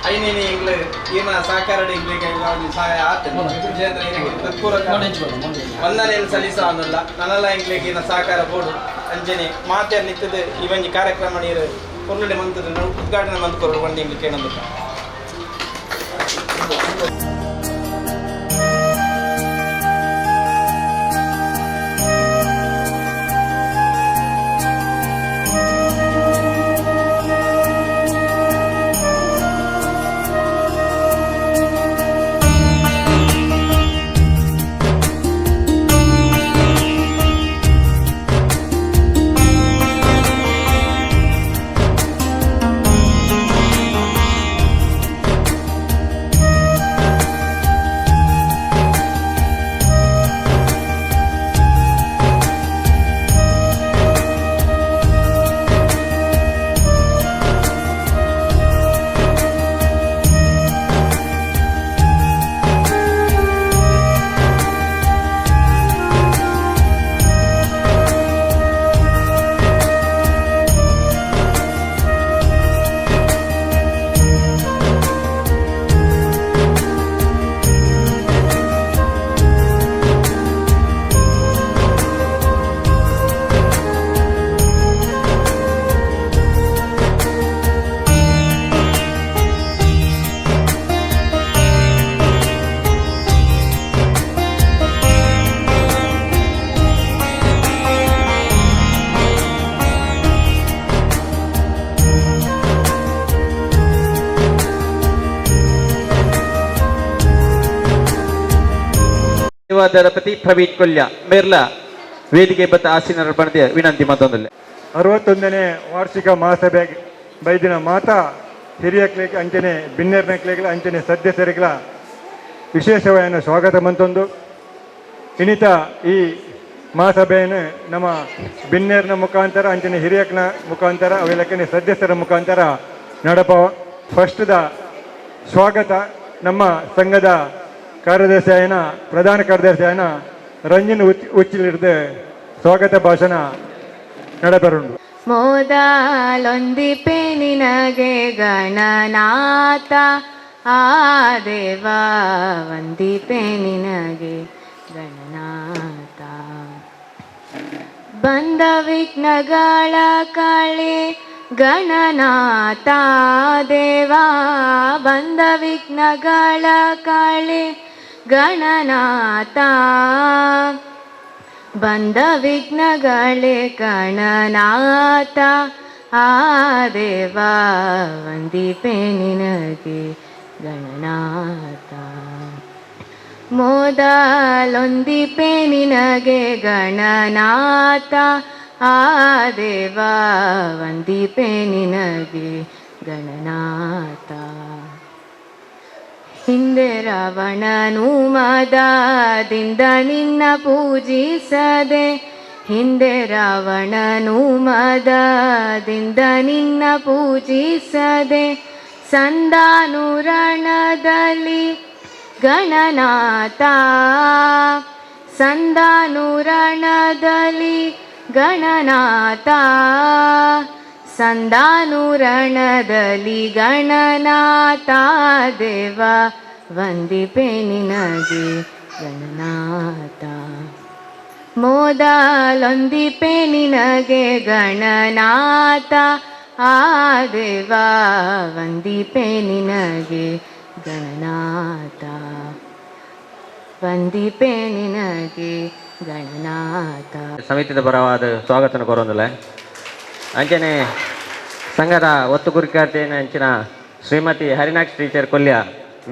ಐನೇನೆ ಎಂಗ್ಲು ಈರ್ನ ಸಹಕಾರ ಎಂಗ್ಲಿಗೆ ಒಂಜಿ ಸಹಾಯ ಆತುಂಡು. ವಿಜೇಂದ್ರ ಇರೆಗ್ ಹೃತ್ಪೂರ್ವಕ ವಂದನೆಯನ್ನು ಸಲ್ಲಿಸಾವೊಂದುಲ್ಲ. ನನಲ ಎಂಕ್ಲೆಗ್ ಈರ್ನ ಸಹಕಾರ ಬೋಡು. ಅಂಚನೆ ಮಾತೆರ್ ನಿತ್ತುದು ಈ ಒಂಜಿ ಕಾರ್ಯಕ್ರಮ ನೀರು ಪೊರ್ಲುಡೆ ಮಂತುದು ಉದ್ಘಾಟನೆ ಮಂತ್ ಕೊರೊಡು ಪಂದ್ ಎಂಕ್ಲು ಕೇನೊಂದುಲ್ಲ. ದಳಪತಿ ಪ್ರವೀಣ್ ಕೊಲ್ಯ ಮೇರ್ಲ ವೇದಿಕೆ ಬತ್ತ ಆಸೀನರ ಪಣದ ವಿನಂತಿ ಮತ್ತೊಂದಲ್ಲ. 61ನೇ ವಾರ್ಷಿಕ ಮಹಾಸಭೆ ಬೈದಿನ ಮಾತಾ ಹಿರಿಯಕ್ಲಿಗೆ ಅಂಚನೆ ಬಿನ್ನೆರ್ನಕ್ಲೆಗ್ಲ ಅಂಚನೆ ಸದಸ್ಯರಿಗ್ಲ ವಿಶೇಷವಾದ ಸ್ವಾಗತ ಮಂತೊಂದು ಇನ್ನಿತ ಈ ಮಹಾಸಭೆಯನ್ನು ನಮ್ಮ ಬಿನ್ನೆರ್ನ ಮುಖಾಂತರ ಅಂಚನೆ ಹಿರಿಯಕ್ನ ಮುಖಾಂತರ ಅವೆಲ್ಲಕ್ಕನೆ ಸದಸ್ಯರ ಮುಖಾಂತರ ನಡಪ. ಫಸ್ಟ್ದ ಸ್ವಾಗತ ನಮ್ಮ ಸಂಘದ ಕಾರ್ಯದರ್ಶಿಯಾಯನ ಪ್ರಧಾನ ಕಾರ್ಯದರ್ಶಿಯಾಯನ ರಂಜನ್ ಉಚ್ಚಿಲಿಡ್ದು ಸ್ವಾಗತ ಭಾಷಣ ನಡಪರುಂಡು. ಮೋದಲೊಂದಿಪೆ ನಿನಗೆ ಗಣನಾಥ, ಆ ದೇವ ವಂದಿಪೆ ನಿನಗೆ ಗಣನಾಥ. ಬಂದ ವಿಘ್ನಗಳ ಕಳೆ ಗಣನಾಥ ದೇವಾ, ಬಂದ ವಿಘ್ನಗಳ ಕಳೆ ಗಣನಾಥ, ಬಂದ ವಿಘ್ನಗಳೇ ಗಣನಾಥ, ಆ ದೇವ ವಂದಿಪೆ ನಿನಗೆ ಗಣನಾಥ. ಮೋದಲೊಂದಿಪೆ ನಿನಗೆ ಗಣನಾಥ, ಆ ದೇವ ವಂದಿಪೆ ನಿನಗೆ ಗಣನಾಥ. ಹಿಂದೆ ರಾವಣನು ಮದದಿಂದ ನಿನ್ನ ಪೂಜಿಸದೆ, ಹಿಂದೆ ರಾವಣನು ಮದದಿಂದ ನಿನ್ನ ಪೂಜಿಸದೆ, ಸಂದಾನುರಣದಲ್ಲಿ ಗಣನಾಥ, ಸಂದಾನುರಣದಲ್ಲಿ ಗಣನಾಥ, ಸಂದಾನುರಣದಲ್ಲಿ ಗಣನಾಥ ದೇವ ವಂದಿಪೆ ನಿನಗೆ ಗಣನಾಥ. ಮೋದಲೊಂದಿಪೆ ನಿನಗೆ ಗಣನಾಥ, ಆ ದೇವ ವಂದಿಪೆ ನಿನಗೆ ಗಣನಾಥ, ವಂದಿಪೆ ನಿನಗೆ ಗಣನಾಥ. ಸಮಿತಿದ ಪರವಾದ ಸ್ವಾಗತನ ಕೊರೊಂದುಲ್ಲ. ಅಂಚನೆ ಸಂಘದ ಒತ್ತು ಗುರಿಕಾರ್ತಿನ ಅಂಚಿನ ಶ್ರೀಮತಿ ಹರಿನಾಕ್ಷ್ ಟೀಚರ್ ಕೊಲ್ಯ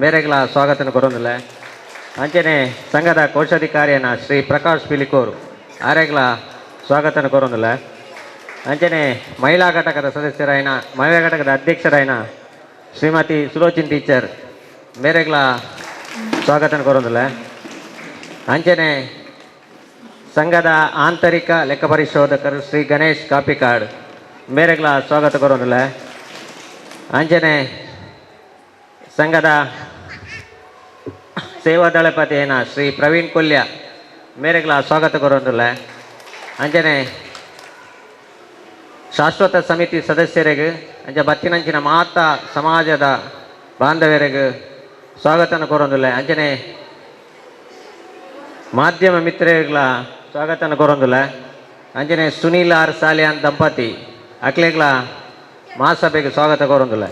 ಮೇರೆಗ್ಲ ಸ್ವಾಗತನ ಕೊರೊಂದುಲ್ಲ. ಅಂಚನೆ ಸಂಘದ ಕೋಶಾಧಿಕಾರಿಯನ ಶ್ರೀ ಪ್ರಕಾಶ್ ಪಿಲಿಕೋರು ಆರೆಗ್ಲ ಸ್ವಾಗತನ ಕೊರೊಂದುಲ್ಲ. ಅಂಚನೆ ಮಹಿಳಾ ಘಟಕದ ಸದಸ್ಯರಾಯನ ಮಹಿಳಾ ಘಟಕದ ಅಧ್ಯಕ್ಷರಾಯನ ಶ್ರೀಮತಿ ಸುಲೋಚನ್ ಟೀಚರ್ ಮೇರೆಗ್ಲ ಸ್ವಾಗತನ ಕೊರೊಂದುಲ್ಲ. ಅಂಚನೆ ಸಂಘದ ಆಂತರಿಕ ಲೆಕ್ಕ ಪರಿಶೋಧಕರು ಶ್ರೀ ಗಣೇಶ್ ಕಾಪಿಕಾಡ್ ಮೇರೆಗ್ಲ ಸ್ವಾಗತ ಕೊರೊಂದುಲ್ಲ. ಅಂಚನೆ ಸಂಘದ ಸೇವಾ ದಳಪತಿಯನ ಶ್ರೀ ಪ್ರವೀಣ್ ಕೊಲ್ಯ ಮೇರೆಗ್ಲ ಸ್ವಾಗತ ಕೊರೊಂದುಲ್ಲ. ಅಂಚನೆ ಶಾಶ್ವತ ಸಮಿತಿ ಸದಸ್ಯರಿಗೆ ಅಂಚ ಬತ್ತಿನಂಚಿನ ಮಾತಾ ಸಮಾಜದ ಬಾಂಧವ್ಯರಿಗೆ ಸ್ವಾಗತನ ಕೊರೊಂದುಲ್ಲ. ಅಂಚನೆ ಮಾಧ್ಯಮ ಮಿತ್ರರಿಗ್ಲ ಸ್ವಾಗತನ ಕೊರೊಂದುಲ್ಲ. ಅಂಚನೆ ಸುನೀಲ್ ಆರ್ ಸಾಲಿಯಾನ್ ದಂಪತಿ ಅಕ್ಲೆಗ್ಲ ಮಹಾಸಭೆಗೆ ಸ್ವಾಗತ ಕೊರೊಂದುಲ್ಲ.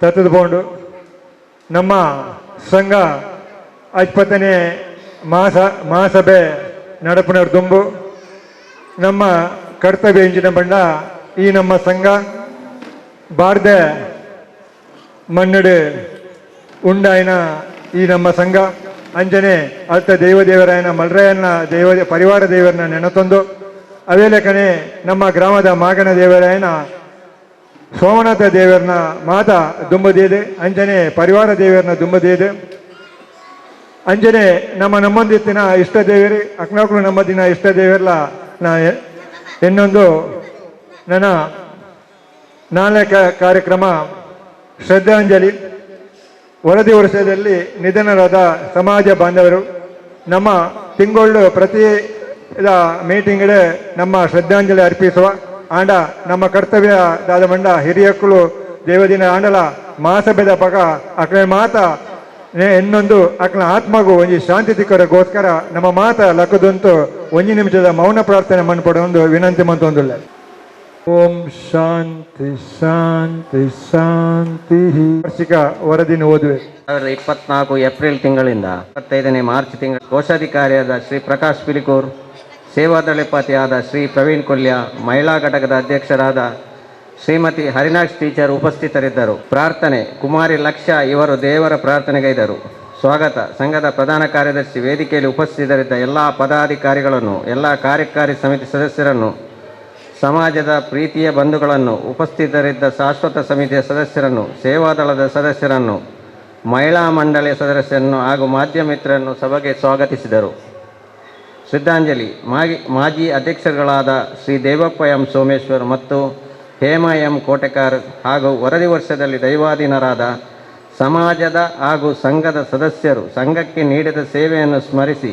ತತ್ತದ ಬೋಂಡು ನಮ್ಮ ಸಂಘ 20ನೇ ಮಹಾಸಭೆ ನಡಪುನರ್ ದುಂಬು ನಮ್ಮ ಕರ್ತವ್ಯ ಇಂಚಿನ ಬಂಡ ಈ ನಮ್ಮ ಸಂಘ ಭಾರತ ಮಣ್ಣಡು ಉಂಡಾಯಿನ ಈ ನಮ್ಮ ಸಂಘ ಅಂಜನೆ ಅಲ್ತ ದೈವದೇವರಾಯನ ಮಲ್ರಾಯನ ದೈವ ಪರಿವಾರ ದೇವರನ್ನ ನೆನತೊಂದು ಅವೇಲೆಕನೆ ನಮ್ಮ ಗ್ರಾಮದ ಮಾಗನ ದೇವರಾಯನ ಸೋಮನಾಥ ದೇವರನ್ನ ಮಾತ ದುಂಬದೇದೆ, ಅಂಜನೆ ಪರಿವಾರ ದೇವರನ್ನ ದುಂಬದೇದೆ. ಅಂಜನೆ ನಮ್ಮ ನಮ್ಮೊಂದಿತ್ತಿನ ಇಷ್ಟ ದೇವರು ಅಕ್ನಾಕ್ಲು ನಮ್ಮ ದಿನ ಇಷ್ಟ ದೇವರ್ಲ ನಾ ಇನ್ನೊಂದು ನನ್ನ ನಾಲ್ಕ ಕಾರ್ಯಕ್ರಮ ಶ್ರದ್ಧಾಂಜಲಿ. ವರದಿ ವರ್ಷದಲ್ಲಿ ನಿಧನರಾದ ಸಮಾಜ ಬಾಂಧವರು ನಮ್ಮ ತಿಂಗಳು ಪ್ರತಿ ಮೀಟಿಂಗ್ ನಮ್ಮ ಶ್ರದ್ಧಾಂಜಲಿ ಅರ್ಪಿಸುವ ಆಂಡ ನಮ್ಮ ಕರ್ತವ್ಯ ದಾದ ಮಂಡ ಹಿರಿಯಕ್ಕಳು ದೇವದಿನ ಆಂಡಲ ಮಹಾಸಭೆದ ಪಗ ಅಕ್ಲೆ ಮಾತ ಇನ್ನೊಂದು ಅಕ್ಲ ಆತ್ಮಗೂ ಒಂಜಿ ಶಾಂತಿ ತಿಕ್ಕರಗೋಸ್ಕರ ನಮ್ಮ ಮಾತ ಲಕ್ಕದಂತು ಒಂಜಿ ನಿಮಿಷದ ಮೌನ ಪ್ರಾರ್ಥನೆ ಮನ್ಪಡ ಒಂದು ವಿನಂತಿ ಮಂತೊಂದುಲ್ಲ. ಓಂ ಶಾಂತಿ ಶಾಂತಿ ಶಾಂತಿ. ವಾರ್ಷಿಕ ವರದಿನ ಓದುವೆ. 2024 ಏಪ್ರಿಲ್ ತಿಂಗಳಿಂದ 25ನೇ ಮಾರ್ಚ್ ತಿಂಗಳ ಕೋಶಾಧಿಕಾರಿಯಾದ ಶ್ರೀ ಪ್ರಕಾಶ್ ಪಿಲಿಕೂರ್, ಸೇವಾದಳಪತಿಯಾದ ಶ್ರೀ ಪ್ರವೀಣ್ ಕೊಲ್ಯ, ಮಹಿಳಾ ಘಟಕದ ಅಧ್ಯಕ್ಷರಾದ ಶ್ರೀಮತಿ ಹರಿನಾಕ್ಷ್ ಟೀಚರ್ ಉಪಸ್ಥಿತರಿದ್ದರು. ಪ್ರಾರ್ಥನೆ ಕುಮಾರಿ ಲಕ್ಷ ಇವರು ದೇವರ ಪ್ರಾರ್ಥನೆಗೈದರು. ಸ್ವಾಗತ ಸಂಘದ ಪ್ರಧಾನ ಕಾರ್ಯದರ್ಶಿ ವೇದಿಕೆಯಲ್ಲಿ ಉಪಸ್ಥಿತರಿದ್ದ ಎಲ್ಲ ಪದಾಧಿಕಾರಿಗಳನ್ನು, ಎಲ್ಲ ಕಾರ್ಯಕಾರಿ ಸಮಿತಿ ಸದಸ್ಯರನ್ನು, ಸಮಾಜದ ಪ್ರೀತಿಯ ಬಂಧುಗಳನ್ನು, ಉಪಸ್ಥಿತರಿದ್ದ ಶಾಶ್ವತ ಸಮಿತಿಯ ಸದಸ್ಯರನ್ನು, ಸೇವಾದಳದ ಸದಸ್ಯರನ್ನು, ಮಹಿಳಾ ಮಂಡಳಿಯ ಸದಸ್ಯರನ್ನು ಹಾಗೂ ಮಾಧ್ಯಮ ಮಿತ್ರರನ್ನು ಸಭೆಗೆ ಸ್ವಾಗತಿಸಿದರು. ಶ್ರದ್ಧಾಂಜಲಿ ಮಾಜಿ ಅಧ್ಯಕ್ಷರುಗಳಾದ ಶ್ರೀ ದೇವಪ್ಪ ಎಂ ಸೋಮೇಶ್ವರ್ ಮತ್ತು ಹೇಮಾ ಎಂ ಕೋಟೆಕಾರ್ ಹಾಗೂ ವರದಿ ವರ್ಷದಲ್ಲಿ ದೈವಾಧೀನರಾದ ಸಮಾಜದ ಹಾಗೂ ಸಂಘದ ಸದಸ್ಯರು ಸಂಘಕ್ಕೆ ನೀಡಿದ ಸೇವೆಯನ್ನು ಸ್ಮರಿಸಿ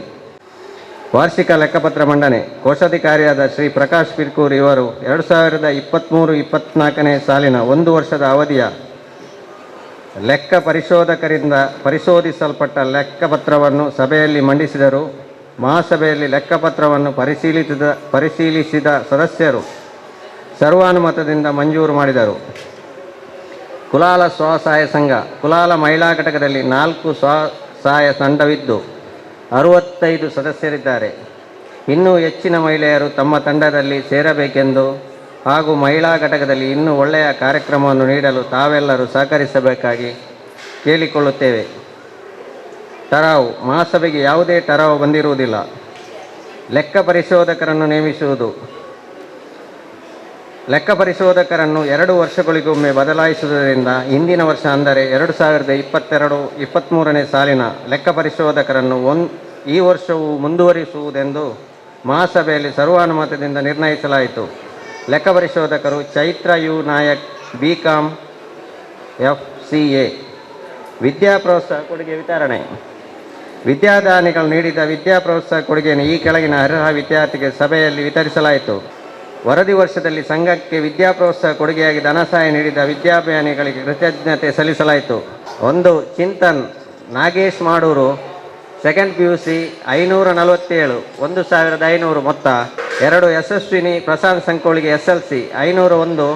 ವಾರ್ಷಿಕ ಲೆಕ್ಕಪತ್ರ ಮಂಡನೆ. ಕೋಶಾಧಿಕಾರಿಯಾದ ಶ್ರೀ ಪ್ರಕಾಶ್ ಪಿರ್ಕೂರ್ ಇವರು 2023-24ನೇ ಸಾಲಿನ ಒಂದು ವರ್ಷದ ಅವಧಿಯ ಲೆಕ್ಕ ಪರಿಶೋಧಕರಿಂದ ಪರಿಶೋಧಿಸಲ್ಪಟ್ಟ ಲೆಕ್ಕಪತ್ರವನ್ನು ಸಭೆಯಲ್ಲಿ ಮಂಡಿಸಿದರು. ಮಹಾಸಭೆಯಲ್ಲಿ ಲೆಕ್ಕಪತ್ರವನ್ನು ಪರಿಶೀಲಿಸಿದ ಪರಿಶೀಲಿಸಿದ ಸದಸ್ಯರು ಸರ್ವಾನುಮತದಿಂದ ಮಂಜೂರು ಮಾಡಿದರು. ಕುಲಾಲ ಸ್ವಸಹಾಯ ಸಂಘ ಕುಲಾಲ ಮಹಿಳಾ ಘಟಕದಲ್ಲಿ 4 ಸ್ವಸಹಾಯ ತಂಡವಿದ್ದು 65 ಸದಸ್ಯರಿದ್ದಾರೆ. ಇನ್ನೂ ಹೆಚ್ಚಿನ ಮಹಿಳೆಯರು ತಮ್ಮ ತಂಡದಲ್ಲಿ ಸೇರಬೇಕೆಂದು ಹಾಗೂ ಮಹಿಳಾ ಘಟಕದಲ್ಲಿ ಇನ್ನೂ ಒಳ್ಳೆಯ ಕಾರ್ಯಕ್ರಮವನ್ನು ನೀಡಲು ತಾವೆಲ್ಲರೂ ಸಹಕರಿಸಬೇಕಾಗಿ ಕೇಳಿಕೊಳ್ಳುತ್ತೇವೆ. ಠರಾವು ಮಹಾಸಭೆಗೆ ಯಾವುದೇ ಠರಾವು ಬಂದಿರುವುದಿಲ್ಲ. ಲೆಕ್ಕ ಪರಿಶೋಧಕರನ್ನು ನೇಮಿಸುವುದು. ಲೆಕ್ಕ ಪರಿಶೋಧಕರನ್ನು 2 ವರ್ಷಗಳಿಗೊಮ್ಮೆ ಬದಲಾಯಿಸುವುದರಿಂದ ಹಿಂದಿನ ವರ್ಷ ಅಂದರೆ 2022-23ನೇ ಸಾಲಿನ ಲೆಕ್ಕ ಪರಿಶೋಧಕರನ್ನು ಈ ವರ್ಷವೂ ಮುಂದುವರಿಸುವುದೆಂದು ಮಹಾಸಭೆಯಲ್ಲಿ ಸರ್ವಾನುಮತದಿಂದ ನಿರ್ಣಯಿಸಲಾಯಿತು. ಲೆಕ್ಕ ಪರಿಶೋಧಕರು Chaitra you Nayak, B com, FCA. ವಿದ್ಯಾ ಪ್ರೋತ್ಸಾಹ ಕೊಡುಗೆ ವಿತರಣೆ. ವಿದ್ಯಾದಾನಿಗಳು ನೀಡಿದ ವಿದ್ಯಾ ಪ್ರೋತ್ಸಾಹ ಕೊಡುಗೆಯನ್ನು ಈ ಕೆಳಗಿನ ಅರ್ಹ ವಿದ್ಯಾರ್ಥಿಗೆ ಸಭೆಯಲ್ಲಿ ವಿತರಿಸಲಾಯಿತು. ವರದಿ ವರ್ಷದಲ್ಲಿ ಸಂಘಕ್ಕೆ ವಿದ್ಯಾ ಪ್ರೋತ್ಸಾಹ ಕೊಡುಗೆಯಾಗಿ ಧನಸಹಾಯ ನೀಡಿದ ವಿದ್ಯಾಭಿಯಾನಿಗಳಿಗೆ ಕೃತಜ್ಞತೆ ಸಲ್ಲಿಸಲಾಯಿತು. 1 ಚಿಂತನ್ ನಾಗೇಶ್ ಮಾಡೂರು, ಸೆಕೆಂಡ್ PUC, 547, 1500 ಮೊತ್ತ. 2 Yashasvini Prashant ಸಂಕೋಳಿಗೆ, SLC, 501,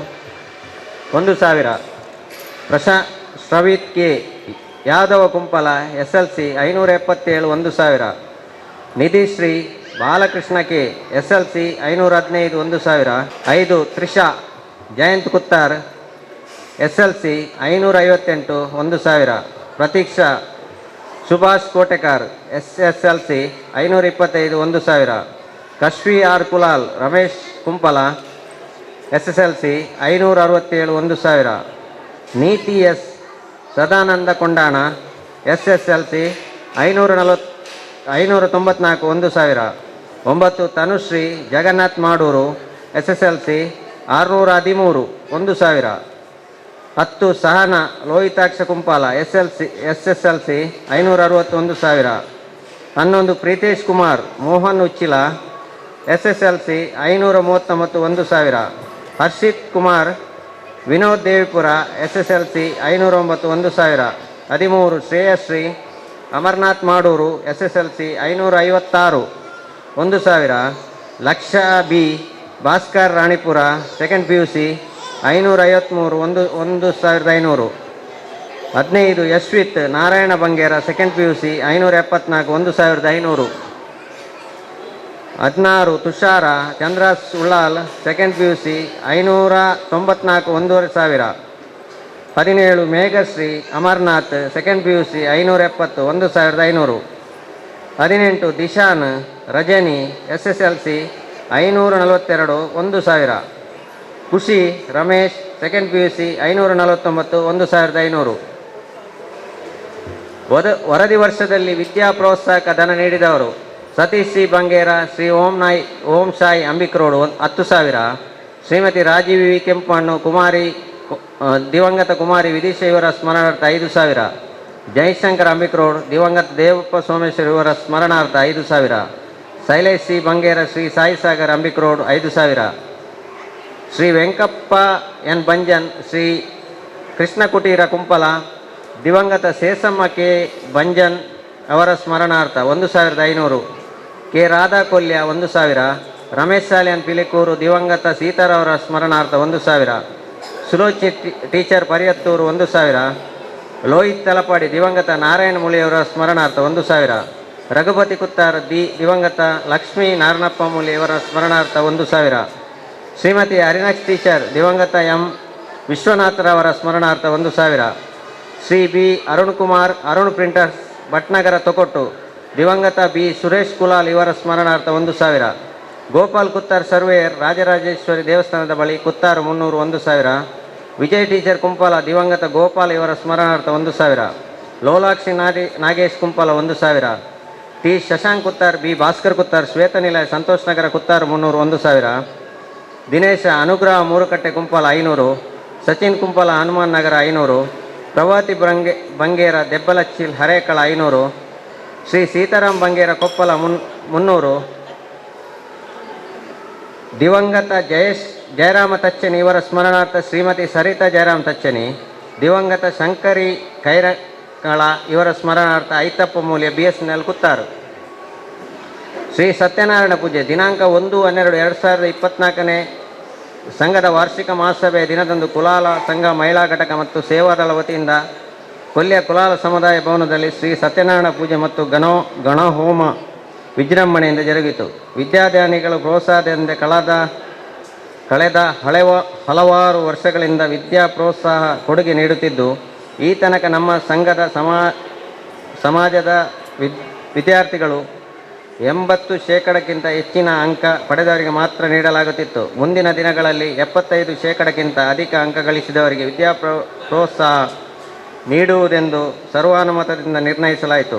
1000. ಶ್ರವಿತ್ K Yadava Kumpala, SLC, 577, 1000. Nidhishree Balakrishna K, SLC, 515, 1000. 5 Trisha Jayant Kuttar, SLC, 558, 1000. Pratiksha Subhash Kotekar, SSLC, 525, 1000. Kashvi R Kulal Ramesh Kumpala, SSLC, 567, 1000. ನೀತಿ S Sadananda Kondana, SSLC, 594, 1000. 9 Tanushree Jagannath Madur, SSLC, 613, 1000. 10 Sahana Lohitaksha Kumpala, SSLC, 560, 1000. 11 Pritesh Kumar Mohan Uchila, SSLC, 539, 1000. Harshit Kumar Vinod Devipura SSLC 509 1000. 13 Shreyashree Amarnath Madur SSLC 556 1000. Lakh B Bhaskar Ranipura second PUC 553 1500. 15 Yashwith Narayana Bangera second PUC 574 1500. 16 Tushar Chandras Ullal second PUC 594 1500. 17 Meghashree Amarnath second PUC 570 1500. 18 Dishan Rajani SSLC 542 1000. ಖುಷಿ Ramesh second PUC 549 1500. ವರದಿ ವರ್ಷದಲ್ಲಿ ವಿದ್ಯಾ ಪ್ರೋತ್ಸಾಹಕ ಧನ ನೀಡಿದವರು: Satish C Bangera, Shri Om ನಾಯ್ Om Sai ಅಂಬಿಕ್ road 10,000. Shrimati Rajiv V Kempannu ಕುಮಾರಿ ದಿವಂಗತ ಕುಮಾರಿ ವಿದಿಶ ಇವರ ಸ್ಮರಣಾರ್ಥ 5,000. ಜಯಶಂಕರ್ ಅಂಬಿಕ್ ರೋಡ್, ದಿವಂಗತ ದೇವಪ್ಪ ಸೋಮೇಶ್ವರ್ ಇವರ ಸ್ಮರಣಾರ್ಥ 5,000. Shailesh C Bangera, Shri Sai Sagar Ambik road 5,000. Shri Venkappa N Banjan, Shri Krishna Kuteera Kumpala, ದಿವಂಗತ ಸೇಸಮ್ಮ ಕೆ ಬಂಜನ್ ಅವರ ಸ್ಮರಣಾರ್ಥ 1500. ಕೆ ರಾಧಾ ಕೊಲ್ಯ 1000. ರಮೇಶ್ ಸಾಲಿಯನ್ ಪಿಲಿಕೂರು, ದಿವಂಗತ ಸೀತಾರವರ ಸ್ಮರಣಾರ್ಥ 1000. ಸುಲೋಚಿ ಟೀಚರ್ ಪರಿಯತ್ತೂರು 1000. ಲೋಹಿತ್ ತಲಪಾಡಿ, ದಿವಂಗತ ನಾರಾಯಣ ಮುಳಿಯವರ ಸ್ಮರಣಾರ್ಥ 1000. ರಘುಪತಿ ಕುತ್ತಾರ್, ದಿವಂಗತ ಲಕ್ಷ್ಮೀ ನಾರಣಪ್ಪ ಮೂಲಿ ಇವರ ಸ್ಮರಣಾರ್ಥ 1000. ಶ್ರೀಮತಿ ಹರಿನಾಕ್ಷ್ ಟೀಚರ್, ದಿವಂಗತ ಎಂ ವಿಶ್ವನಾಥರವರ ಸ್ಮರಣಾರ್ಥ 1000. ಶ್ರೀ ಬಿ ಅರುಣ್ ಕುಮಾರ್, ಅರುಣ್ ಪ್ರಿಂಟರ್ಸ್, ಭಟ್ನಗರ ತೊಕೊಟ್ಟು, ದಿವಂಗತ ಬಿ ಸುರೇಶ್ ಕುಲಾಲ್ ಇವರ ಸ್ಮರಣಾರ್ಥ 1000. ಗೋಪಾಲ್ ಕುತ್ತಾರ್ ಸರ್ವೇಯರ್, ರಾಜರಾಜೇಶ್ವರಿ ದೇವಸ್ಥಾನದ ಬಳಿ ಕುತ್ತಾರು 300 1000. ವಿಜಯ್ ಟೀಚರ್ ಕುಂಪಾಲ, ದಿವಂಗತ ಗೋಪಾಲ್ ಇವರ ಸ್ಮರಣಾರ್ಥ 1000. ಲೋಲಾಕ್ಷಿ ನಾಗೇಶ್ ಕುಂಪಾಲ 1000. ಟಿ ಶಶಾಂಕ್ ಕುತ್ತಾರ್, ಬಿ ಭಾಸ್ಕರ್ ಕುತ್ತಾರ್, ಶ್ವೇತನಿಲಯ, ಸಂತೋಷ್ ನಗರ ಕುತ್ತಾರು 300 1000. ದಿನೇಶ ಅನುಗ್ರಹ ಮೂರುಕಟ್ಟೆ ಕುಂಪಾಲ 500. ಸಚಿನ್ ಕುಂಪಾಲ ಹನುಮಾನ್ ನಗರ 500. ಪ್ರಭಾತಿ ಬಂಗೇರ ದೆಬ್ಬಲಚ್ಚಿಲ್ ಹರೇಕಳ 500. ಶ್ರೀ ಸೀತಾರಾಮ್ ಬಂಗೇರ ಕೊಪ್ಪಲ 300. ದಿವಂಗತ ಜಯೇಶ್ ಜಯರಾಮ ತಚ್ಚನಿ ಇವರ ಸ್ಮರಣಾರ್ಥ ಶ್ರೀಮತಿ ಸರಿತಾ ಜಯರಾಮ್ ತಚ್ಚನಿ, ದಿವಂಗತ ಶಂಕರಿ ಕೈರಕಳ ಇವರ ಸ್ಮರಣಾರ್ಥ ಐತಪ್ಪ ಮೂಲ್ಯ ಬಿಎಸ್ಎನ್ಎಲ್ ಕುತ್ತಾರು. ಶ್ರೀ ಸತ್ಯನಾರಾಯಣ ಪೂಜೆ ದಿನಾಂಕ 1-12-2024ನೇ ಸಂಘದ ವಾರ್ಷಿಕ ಮಹಾಸಭೆಯ ದಿನದಂದು ಕುಲಾಲ ಸಂಘ ಮಹಿಳಾ ಘಟಕ ಮತ್ತು ಸೇವಾದಳ ವತಿಯಿಂದ ಕೊಲ್ಯ ಕುಲಾಲ ಸಮುದಾಯ ಭವನದಲ್ಲಿ ಶ್ರೀ ಸತ್ಯನಾರಾಯಣ ಪೂಜೆ ಮತ್ತು ಗಣಹೋಮ ವಿಜೃಂಭಣೆಯಿಂದ ಜರುಗಿತು. ವಿದ್ಯಾದಾನಿಗಳು ಪ್ರೋತ್ಸಾಹದಿಂದ ಕಳೆದ ಕಳೆದ ಹಲವಾರು ವರ್ಷಗಳಿಂದ ವಿದ್ಯಾ ಪ್ರೋತ್ಸಾಹ ಕೊಡುಗೆ ನೀಡುತ್ತಿದ್ದು, ಈ ತನಕ ನಮ್ಮ ಸಂಘದ ಸಮಾಜದ ವಿದ್ಯಾರ್ಥಿಗಳು 80 ಶೇಕಡಕ್ಕಿಂತ ಹೆಚ್ಚಿನ ಅಂಕ ಪಡೆದವರಿಗೆ ಮಾತ್ರ ನೀಡಲಾಗುತ್ತಿತ್ತು. ಮುಂದಿನ ದಿನಗಳಲ್ಲಿ 75 ಶೇಕಡಕ್ಕಿಂತ ಅಧಿಕ ಅಂಕ ಗಳಿಸಿದವರಿಗೆ ವಿದ್ಯಾ ಪ್ರೋತ್ಸಾಹ ನೀಡುವುದೆಂದು ಸರ್ವಾನುಮತದಿಂದ ನಿರ್ಣಯಿಸಲಾಯಿತು.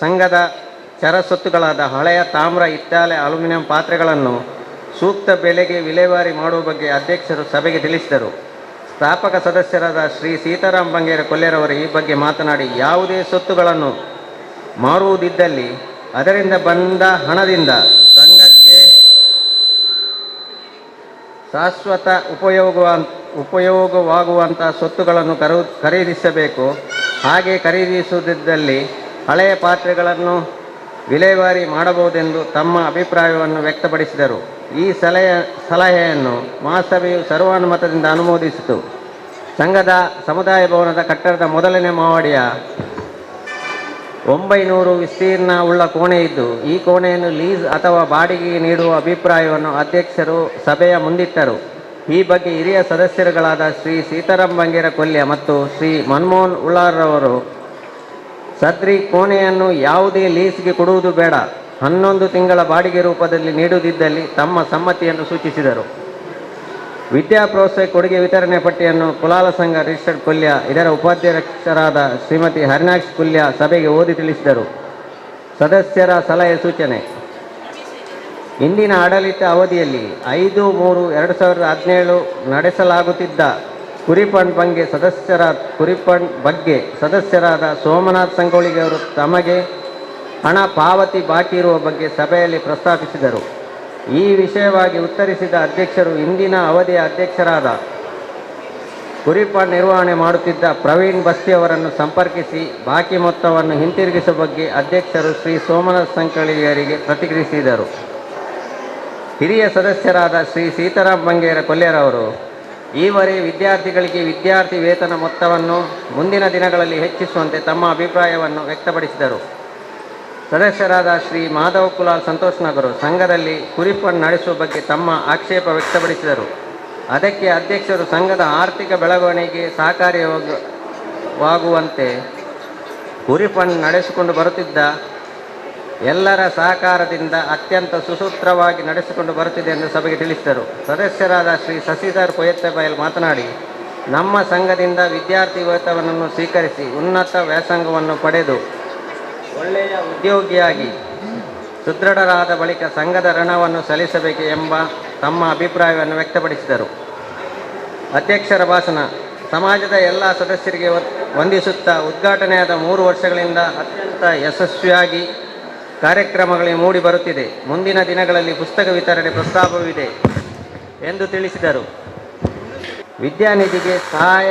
ಸಂಘದ ಚರ ಸ್ವತ್ತುಗಳಾದ ಹಳೆಯ ತಾಮ್ರ, ಹಿತ್ತಾಳೆ, ಅಲ್ಯೂಮಿನಿಯಂ ಪಾತ್ರೆಗಳನ್ನು ಸೂಕ್ತ ಬೆಲೆಗೆ ವಿಲೇವಾರಿ ಮಾಡುವ ಬಗ್ಗೆ ಅಧ್ಯಕ್ಷರು ಸಭೆಗೆ ತಿಳಿಸಿದರು. ಸ್ಥಾಪಕ ಸದಸ್ಯರಾದ ಶ್ರೀ ಸೀತಾರಾಮ್ ಬಂಗೇರ ಕೊಲ್ಯರವರು ಈ ಬಗ್ಗೆ ಮಾತನಾಡಿ, ಯಾವುದೇ ಸ್ವತ್ತುಗಳನ್ನು ಮಾರುವುದಿದ್ದಲ್ಲಿ ಅದರಿಂದ ಬಂದ ಹಣದಿಂದ ಸಂಘಕ್ಕೆ ಶಾಶ್ವತ ಉಪಯೋಗವಾಗುವಂಥ ಸ್ವತ್ತುಗಳನ್ನು ಖರೀದಿಸಬೇಕು. ಹಾಗೆ ಖರೀದಿಸುವುದಿದ್ದಲ್ಲಿ ಹಳೆಯ ಪಾತ್ರೆಗಳನ್ನು ವಿಲೇವಾರಿ ಮಾಡಬಹುದೆಂದು ತಮ್ಮ ಅಭಿಪ್ರಾಯವನ್ನು ವ್ಯಕ್ತಪಡಿಸಿದರು. ಈ ಸಲಹೆಯನ್ನು ಮಹಾಸಭೆಯು ಸರ್ವಾನುಮತದಿಂದ ಅನುಮೋದಿಸಿತು. ಸಂಘದ ಸಮುದಾಯ ಭವನದ ಕಟ್ಟಡದ ಮೊದಲನೇ ಮಹಡಿಯ 900 ವಿಸ್ತೀರ್ಣ ಉಳ್ಳ ಕೋಣೆ ಇದ್ದು, ಈ ಕೋಣೆಯನ್ನು ಲೀಸ್ ಅಥವಾ ಬಾಡಿಗೆಗೆ ನೀಡುವ ಅಭಿಪ್ರಾಯವನ್ನು ಅಧ್ಯಕ್ಷರು ಸಭೆಯ ಮುಂದಿಟ್ಟರು. ಈ ಬಗ್ಗೆ ಹಿರಿಯ ಸದಸ್ಯರುಗಳಾದ ಶ್ರೀ ಸೀತಾರಾಮ್ ಬಂಗೇರ ಕೊಲ್ಯ ಮತ್ತು ಶ್ರೀ ಮನ್ಮೋಹನ್ ಉಳ್ಳಾರ್ರವರು, ಸದ್ರಿ ಕೋಣೆಯನ್ನು ಯಾವುದೇ ಲೀಸ್ಗೆ ಕೊಡುವುದು ಬೇಡ, 11 ತಿಂಗಳ ಬಾಡಿಗೆ ರೂಪದಲ್ಲಿ ನೀಡುವುದಿದ್ದಲ್ಲಿ ತಮ್ಮ ಸಮ್ಮತಿಯನ್ನು ಸೂಚಿಸಿದರು. ವಿದ್ಯಾ ಪ್ರೋತ್ಸಾಹ ಕೊಡುಗೆ ವಿತರಣೆ ಪಟ್ಟಿಯನ್ನು ಕುಲಾಲ ಸಂಘ ರಿಜಿಸ್ಟರ್ಡ್ ಕೊಲ್ಯ, ಇದರ ಉಪಾಧ್ಯಕ್ಷರಾದ ಶ್ರೀಮತಿ ಹರಿನಾಕ್ಷ್ ಕುಲ್ಯ ಸಭೆಗೆ ಓದಿ ತಿಳಿಸಿದರು. ಸದಸ್ಯರ ಸಲಹೆ ಸೂಚನೆ. ಹಿಂದಿನ ಆಡಳಿತ ಅವಧಿಯಲ್ಲಿ 5-3-2017 ನಡೆಸಲಾಗುತ್ತಿದ್ದ ಕುರಿಫಂಡ್ ಬಗ್ಗೆ ಸದಸ್ಯರಾದ ಸೋಮನಾಥ್ ಸಂಗೊಳ್ಳಿಗೆಯವರು ತಮಗೆ ಹಣ ಪಾವತಿ ಬಾಕಿ ಇರುವ ಬಗ್ಗೆ ಸಭೆಯಲ್ಲಿ ಪ್ರಸ್ತಾಪಿಸಿದರು. ಈ ವಿಷಯವಾಗಿ ಉತ್ತರಿಸಿದ ಅಧ್ಯಕ್ಷರು, ಇಂದಿನ ಅವಧಿಯ ಅಧ್ಯಕ್ಷರಾದ ಕುರಿಪ ನಿರ್ವಹಣೆ ಮಾಡುತ್ತಿದ್ದ ಪ್ರವೀಣ್ ಬಸ್ತಿಯವರನ್ನು ಸಂಪರ್ಕಿಸಿ ಬಾಕಿ ಮೊತ್ತವನ್ನು ಹಿಂತಿರುಗಿಸುವ ಬಗ್ಗೆ ಅಧ್ಯಕ್ಷರು ಶ್ರೀ ಸೋಮನಾಥ್ ಸಂಕಳಿಯರಿಗೆ ಪ್ರತಿಕ್ರಿಯಿಸಿದರು. ಹಿರಿಯ ಸದಸ್ಯರಾದ ಶ್ರೀ ಸೀತಾರಾಮ್ ಬಂಗೇರ ಕೊಲ್ಯರವರು ಈವರೆ ವಿದ್ಯಾರ್ಥಿಗಳಿಗೆ ವಿದ್ಯಾರ್ಥಿ ವೇತನ ಮೊತ್ತವನ್ನು ಮುಂದಿನ ದಿನಗಳಲ್ಲಿ ಹೆಚ್ಚಿಸುವಂತೆ ತಮ್ಮ ಅಭಿಪ್ರಾಯವನ್ನು ವ್ಯಕ್ತಪಡಿಸಿದರು. ಸದಸ್ಯರಾದ ಶ್ರೀ ಮಾಧವ ಕುಲಾಲ್ ಸಂತೋಷ್ ನಗರು ಸಂಘದಲ್ಲಿ ಕುರಿಫಂಡ್ ನಡೆಸುವ ಬಗ್ಗೆ ತಮ್ಮ ಆಕ್ಷೇಪ ವ್ಯಕ್ತಪಡಿಸಿದರು. ಅದಕ್ಕೆ ಅಧ್ಯಕ್ಷರು ಸಂಘದ ಆರ್ಥಿಕ ಬೆಳವಣಿಗೆ ಸಹಕಾರಿಯಾಗುವಂತೆ ಕುರಿಫಂಡ್ ನಡೆಸಿಕೊಂಡು ಬರುತ್ತಿದ್ದ ಎಲ್ಲರ ಸಹಕಾರದಿಂದ ಅತ್ಯಂತ ಸುಸೂತ್ರವಾಗಿ ನಡೆಸಿಕೊಂಡು ಬರುತ್ತಿದೆ ಎಂದು ಸಭೆಗೆ ತಿಳಿಸಿದರು. ಸದಸ್ಯರಾದ ಶ್ರೀ ಶಶಿಧರ್ ಕೊಯತ್ತೆಬೈಲ್ ಮಾತನಾಡಿ, ನಮ್ಮ ಸಂಘದಿಂದ ವಿದ್ಯಾರ್ಥಿ ವೇತನವನ್ನು ಸ್ವೀಕರಿಸಿ ಉನ್ನತ ವ್ಯಾಸಂಗವನ್ನು ಪಡೆದು ಒಳ್ಳೆಯ ಉದ್ಯೋಗಿಯಾಗಿ ಸುದೃಢರಾದ ಬಳಿಕ ಸಂಘದ ಋಣವನ್ನು ಸಲ್ಲಿಸಬೇಕು ಎಂಬ ತಮ್ಮ ಅಭಿಪ್ರಾಯವನ್ನು ವ್ಯಕ್ತಪಡಿಸಿದರು. ಅಧ್ಯಕ್ಷರ ಭಾಷಣ. ಸಮಾಜದ ಎಲ್ಲ ಸದಸ್ಯರಿಗೆ ವಂದಿಸುತ್ತಾ, ಉದ್ಘಾಟನೆಯಾದ 3 ವರ್ಷಗಳಿಂದ ಅತ್ಯಂತ ಯಶಸ್ವಿಯಾಗಿ ಕಾರ್ಯಕ್ರಮಗಳಿಗೆ ಮೂಡಿ ಬರುತ್ತಿದೆ. ಮುಂದಿನ ದಿನಗಳಲ್ಲಿ ಪುಸ್ತಕ ವಿತರಣೆ ಪ್ರಸ್ತಾಪವಿದೆ ಎಂದು ತಿಳಿಸಿದರು. ವಿದ್ಯಾನಿಧಿಗೆ ಸಹಾಯ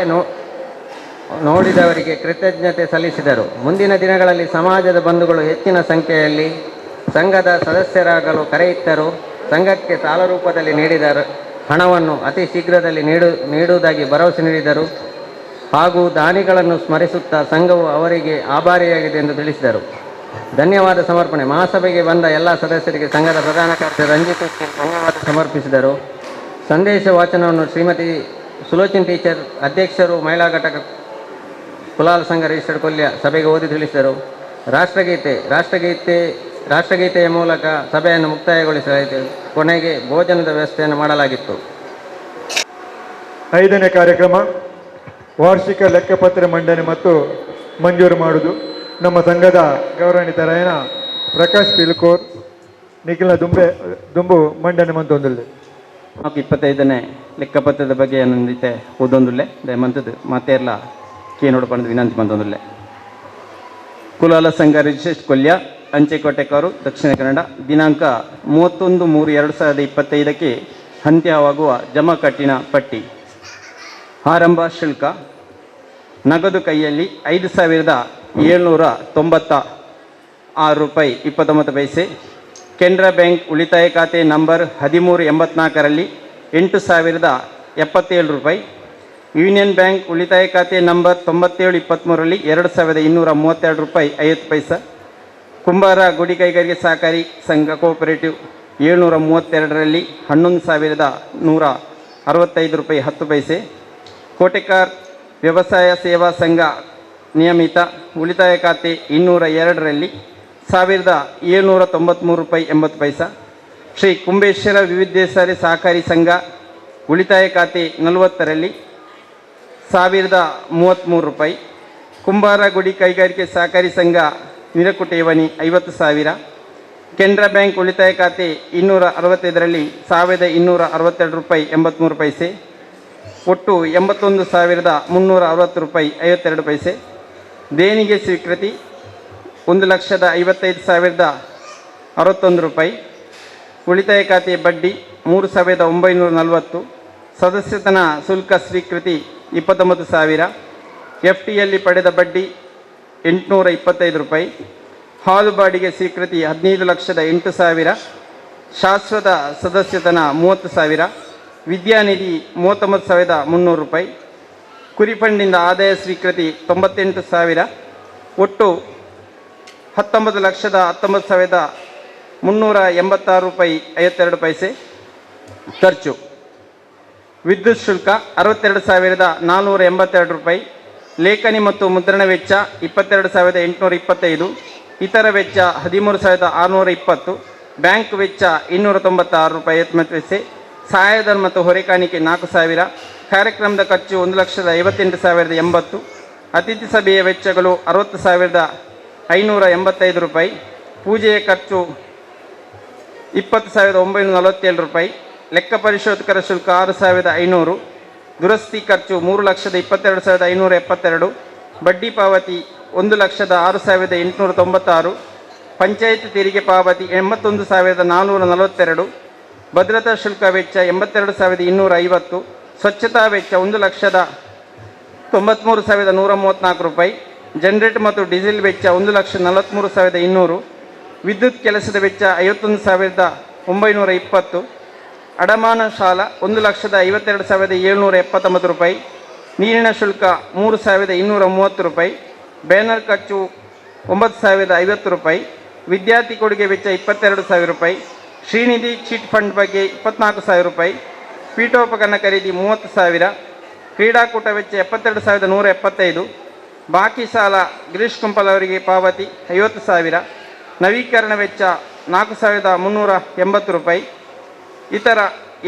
ನೋಡಿದವರಿಗೆ ಕೃತಜ್ಞತೆ ಸಲ್ಲಿಸಿದರು. ಮುಂದಿನ ದಿನಗಳಲ್ಲಿ ಸಮಾಜದ ಬಂಧುಗಳು ಹೆಚ್ಚಿನ ಸಂಖ್ಯೆಯಲ್ಲಿ ಸಂಘದ ಸದಸ್ಯರಾಗಲು ಕರೆಯಿತ್ತರು. ಸಂಘಕ್ಕೆ ಸಾಲ ರೂಪದಲ್ಲಿ ನೀಡಿದ ಹಣವನ್ನು ಅತಿ ಶೀಘ್ರದಲ್ಲಿ ನೀಡುವುದಾಗಿ ಭರವಸೆ ನೀಡಿದರು ಹಾಗೂ ದಾನಿಗಳನ್ನು ಸ್ಮರಿಸುತ್ತಾ ಸಂಘವು ಅವರಿಗೆ ಆಭಾರಿಯಾಗಿದೆ ಎಂದು ತಿಳಿಸಿದರು. ಧನ್ಯವಾದ ಸಮರ್ಪಣೆ. ಮಹಾಸಭೆಗೆ ಬಂದ ಎಲ್ಲ ಸದಸ್ಯರಿಗೆ ಸಂಘದ ಪ್ರಧಾನ ಕಾರ್ಯದರ್ಶಿ ರಂಜಿತ್ ಉಚ್ಚಿಲ್ ಧನ್ಯವಾದ ಸಮರ್ಪಿಸಿದರು. ಸಂದೇಶ ವಾಚನವನ್ನು ಶ್ರೀಮತಿ ಸುಲೋಚನ್ ಟೀಚರ್, ಅಧ್ಯಕ್ಷರು, ಮಹಿಳಾ ಘಟಕ, ಕುಲಾಲ್ ಸಂಘ ರಿಜಿಸ್ಟರ್ಡ್ ಕೊಲ್ಯ ಸಭೆಗೆ ಓದಿ ತಿಳಿಸಿದರು. ರಾಷ್ಟ್ರಗೀತೆ ರಾಷ್ಟ್ರಗೀತೆ ರಾಷ್ಟ್ರಗೀತೆಯ ಮೂಲಕ ಸಭೆಯನ್ನು ಮುಕ್ತಾಯಗೊಳಿಸಲಾಯಿತು. ಕೊನೆಗೆ ಭೋಜನದ ವ್ಯವಸ್ಥೆಯನ್ನು ಮಾಡಲಾಗಿತ್ತು. ಐದನೇ ಕಾರ್ಯಕ್ರಮ ವಾರ್ಷಿಕ ಲೆಕ್ಕಪತ್ರ ಮಂಡನೆ ಮತ್ತು ಮಂಜೂರು ಮಾಡುವುದು. ನಮ್ಮ ಸಂಘದ ಗೌರವಾನ್ವಿತರಾಯನ ಪ್ರಕಾಶ್ ಪಿಲ್ಕೋರ್ ನಿಖಿಲ ದುಂಬೆ ದುಂಬು ಮಂಡನೆ ಮಂತೊಂದುಲ್ಲೆ. ಮಾಕು 25ನೇ ಲೆಕ್ಕಪತ್ರದ ಬಗ್ಗೆ ಏನಂದಿತ್ತೆ ಓದೊಂದುಲ್ಲೆ. ದಯಮಂತದ್ದು ಮಾತೇರ್ಲ ಕೇನೋಡು ಪಂದು ವಿನಂತಿ ಮಂತೊಂದುಲ್ಲೆ. ಕುಲಾಲ ಸಂಘ ರಿಜಿಸ್ಟ್ರೇಷನ್ ಕೊಲ್ಯ, ಅಂಚೆಕೋಟೆಕಾರು, ದಕ್ಷಿಣ ಕನ್ನಡ. ದಿನಾಂಕ 31-3-2025ಕ್ಕೆ ಅಂತ್ಯವಾಗುವ ಜಮಾ ಕಟ್ಟಿನ ಪಟ್ಟಿ. ಆರಂಭ ಶುಲ್ಕ ನಗದು ಕೈಯಲ್ಲಿ ₹5,796.29. ಕೆನರಾ ಬ್ಯಾಂಕ್ ಉಳಿತಾಯ ಖಾತೆ ನಂಬರ್ 1384ರಲ್ಲಿ ₹8,077. ಯೂನಿಯನ್ ಬ್ಯಾಂಕ್ ಉಳಿತಾಯ ಖಾತೆ ನಂಬರ್ 9723ರಲ್ಲಿ ₹2,232.50. ಕುಂಬಾರ ಗುಡಿ ಕೈಗಾರಿಕೆ ಸಹಕಾರಿ ಸಂಘ ಕೋಆಪರೇಟಿವ್ 732ರಲ್ಲಿ ₹11,165.10. ಕೋಟೆಕಾರ್ ವ್ಯವಸಾಯ ಸೇವಾ ಸಂಘ ನಿಯಮಿತ ಉಳಿತಾಯ ಖಾತೆ 202ರಲ್ಲಿ ₹1,793.80. ಶ್ರೀ ಕುಂಬೇಶ್ವರ ವಿವಿಧೇಶ್ವರಿ ಸಹಕಾರಿ ಸಂಘ ಉಳಿತಾಯ ಖಾತೆ 40ರಲ್ಲಿ ₹1,033. ಕುಂಬಾರ ಗುಡಿ ಕೈಗಾರಿಕೆ ಸಹಕಾರಿ ಸಂಘ ನಿರಕು ಠೇವಣಿ 50,000. ಕೆನರಾ ಬ್ಯಾಂಕ್ ಉಳಿತಾಯ ಖಾತೆ 265ರಲ್ಲಿ ₹1,262.83. ಒಟ್ಟು ₹81,360.52. ದೇಣಿಗೆ ಸ್ವೀಕೃತಿ ₹1,55,061. ಉಳಿತಾಯ ಖಾತೆ ಬಡ್ಡಿ 3,940. ಸದಸ್ಯತನ ಶುಲ್ಕ ಸ್ವೀಕೃತಿ 29,000. ಎಫ್ ಡಿಯಲ್ಲಿ ಪಡೆದ ಬಡ್ಡಿ ₹825. ಹಾಲು ಬಾಡಿಗೆ ಸ್ವೀಕೃತಿ 15,08,000. ಶಾಶ್ವತ ಸದಸ್ಯತನ 30,000. ವಿದ್ಯಾನಿಧಿ ₹39,300. ಕುರಿಫಂಡಿಂದ ಆದಾಯ ಸ್ವೀಕೃತಿ 98,000. ಒಟ್ಟು ₹19,19,386.52. ಖರ್ಚು: ವಿದ್ಯುತ್ ಶುಲ್ಕ ₹62,482. ಲೇಖನಿ ಮತ್ತು ಮುದ್ರಣ ವೆಚ್ಚ 22,825. ಇತರ ವೆಚ್ಚ 13,620. ಬ್ಯಾಂಕ್ ವೆಚ್ಚ ₹296.59. ಸಹಾಯಧನ ಮತ್ತು ಹೊರೆಕಾಣಿಕೆ 4,000. ಕಾರ್ಯಕ್ರಮದ ಖರ್ಚು 1,58,080. ಅತಿಥಿ ಸಭೆಯ ವೆಚ್ಚಗಳು ₹60,585. ಪೂಜೆಯ ಖರ್ಚು ₹20,947. ಲೆಕ್ಕ ಪರಿಶೋಧಕರ ಶುಲ್ಕ 6,500. ದುರಸ್ತಿ ಖರ್ಚು 3,22,572. ಬಡ್ಡಿ ಪಾವತಿ 1,06,896. ಪಂಚಾಯತ್ ತೆರಿಗೆ ಪಾವತಿ 81,442. ಭದ್ರತಾ ಶುಲ್ಕ ವೆಚ್ಚ 82,250, ಸ್ವಚ್ಛತಾ ವೆಚ್ಚ 1,93,134 ರೂಪಾಯಿ, ಜನರೇಟರ್ ಮತ್ತು ಡೀಸೆಲ್ ವೆಚ್ಚ 1,43,200, ವಿದ್ಯುತ್ ಕೆಲಸದ ವೆಚ್ಚ 51,920, ಅಡಮಾನ ಸಾಲ 1,52,779 ರೂಪಾಯಿ, ನೀರಿನ ಶುಲ್ಕ 3,230 ರೂಪಾಯಿ, ಬ್ಯಾನರ್ ಖರ್ಚು 9,050 ರೂಪಾಯಿ, ವಿದ್ಯಾರ್ಥಿ ಕೊಡುಗೆ ವೆಚ್ಚ 22,000 ರೂಪಾಯಿ, ಶ್ರೀನಿಧಿ ಚೀಟ್ ಫಂಡ್ ಬಗ್ಗೆ 24,000 ರೂಪಾಯಿ, ಪೀಠೋಪಕರಣ ಖರೀದಿ 30,000, ಕ್ರೀಡಾಕೂಟ ವೆಚ್ಚ 72,175, ಬಾಕಿ ಸಾಲ ಗಿರೀಶ್ ಕುಂಪಲ್ ಅವರಿಗೆ ಪಾವತಿ 50,000, ನವೀಕರಣ ವೆಚ್ಚ 4,380 ರೂಪಾಯಿ, ಇತರ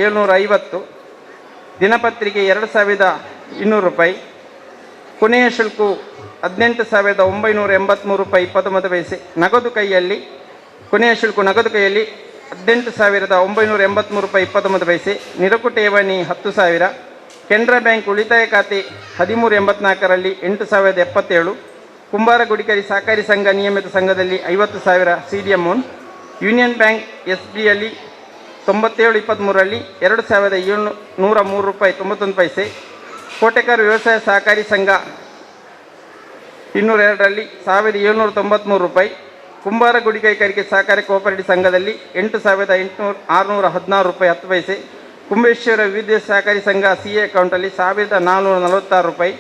750, ದಿನಪತ್ರಿಕೆ 2,200 ರೂಪಾಯಿ, ಕೊನೆಯ ಶುಲ್ಕವು 18,983 ರೂಪಾಯಿ 29 ಪೈಸೆ ನಗದು ಕೈಯಲ್ಲಿ. ಕೊನೆಯ ಶುಲ್ಕ ನಗದು ಕೈಯಲ್ಲಿ 18,983 ರೂಪಾಯಿ 29 ಪೈಸೆ. ನಿರಕು ಠೇವಣಿ 10,000, ಕೆನರಾ ಬ್ಯಾಂಕ್ ಉಳಿತಾಯ ಖಾತೆ 1384ರಲ್ಲಿ 8,077, ಕುಂಬಾರ ಗುಡಿಕರಿ ಸಹಕಾರಿ ಸಂಘ ನಿಯಮಿತ ಸಂಘದಲ್ಲಿ 50,000 C D amount, union bank S ಬಿಯಲ್ಲಿ 9723ರಲ್ಲಿ 2,703 ರೂಪಾಯಿ 91 ಪೈಸೆ, ಕೋಟೆಕಾರ್ ವ್ಯವಸಾಯ ಸಹಕಾರಿ ಸಂಘ 202ರಲ್ಲಿ 1,793 ರೂಪಾಯಿ, ಕುಂಬಾರ ಗುಡಿ ಕೈಗಾರಿಕೆ ಸಹಕಾರಿ ಕೋಆಪರೇಟಿವ್ ಸಂಘದಲ್ಲಿ 8,800 616 ರೂಪಾಯಿ 10 ಪೈಸೆ, ಕುಂಬೇಶ್ವರ ವಿವಿಧ ಸಹಕಾರಿ ಸಂಘ ಸಿ ಎ ಅಕೌಂಟಲ್ಲಿ 1,446 ರೂಪಾಯಿ,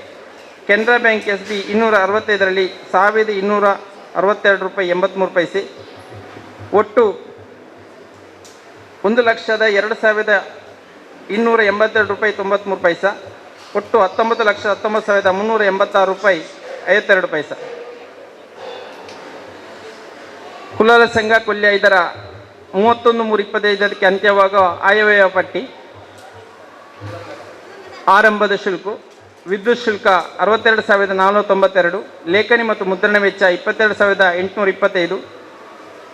ಕೆನರಾ bank S B 265ರಲ್ಲಿ 1,262 ರೂಪಾಯಿ 83 ಪೈಸೆ. ಒಟ್ಟು 1,02,282 ರೂಪಾಯಿ 93 ಪೈಸಾ. ಒಟ್ಟು 19,19,386 ರೂಪಾಯಿ 52 ಪೈಸಾ. ಕುಲಾಲ ಸಂಘ ಕೊಲ್ಯ ಇದರ 31/3/25ಕ್ಕೆ ಅಂತ್ಯವಾಗುವ ಆಯವ್ಯಯ ಪಟ್ಟಿ. ಆರಂಭದ ಶುಲ್ಕ, ವಿದ್ಯುತ್ ಶುಲ್ಕ 62,492, ಲೇಖನಿ ಮತ್ತು ಮುದ್ರಣ ವೆಚ್ಚ 22,825,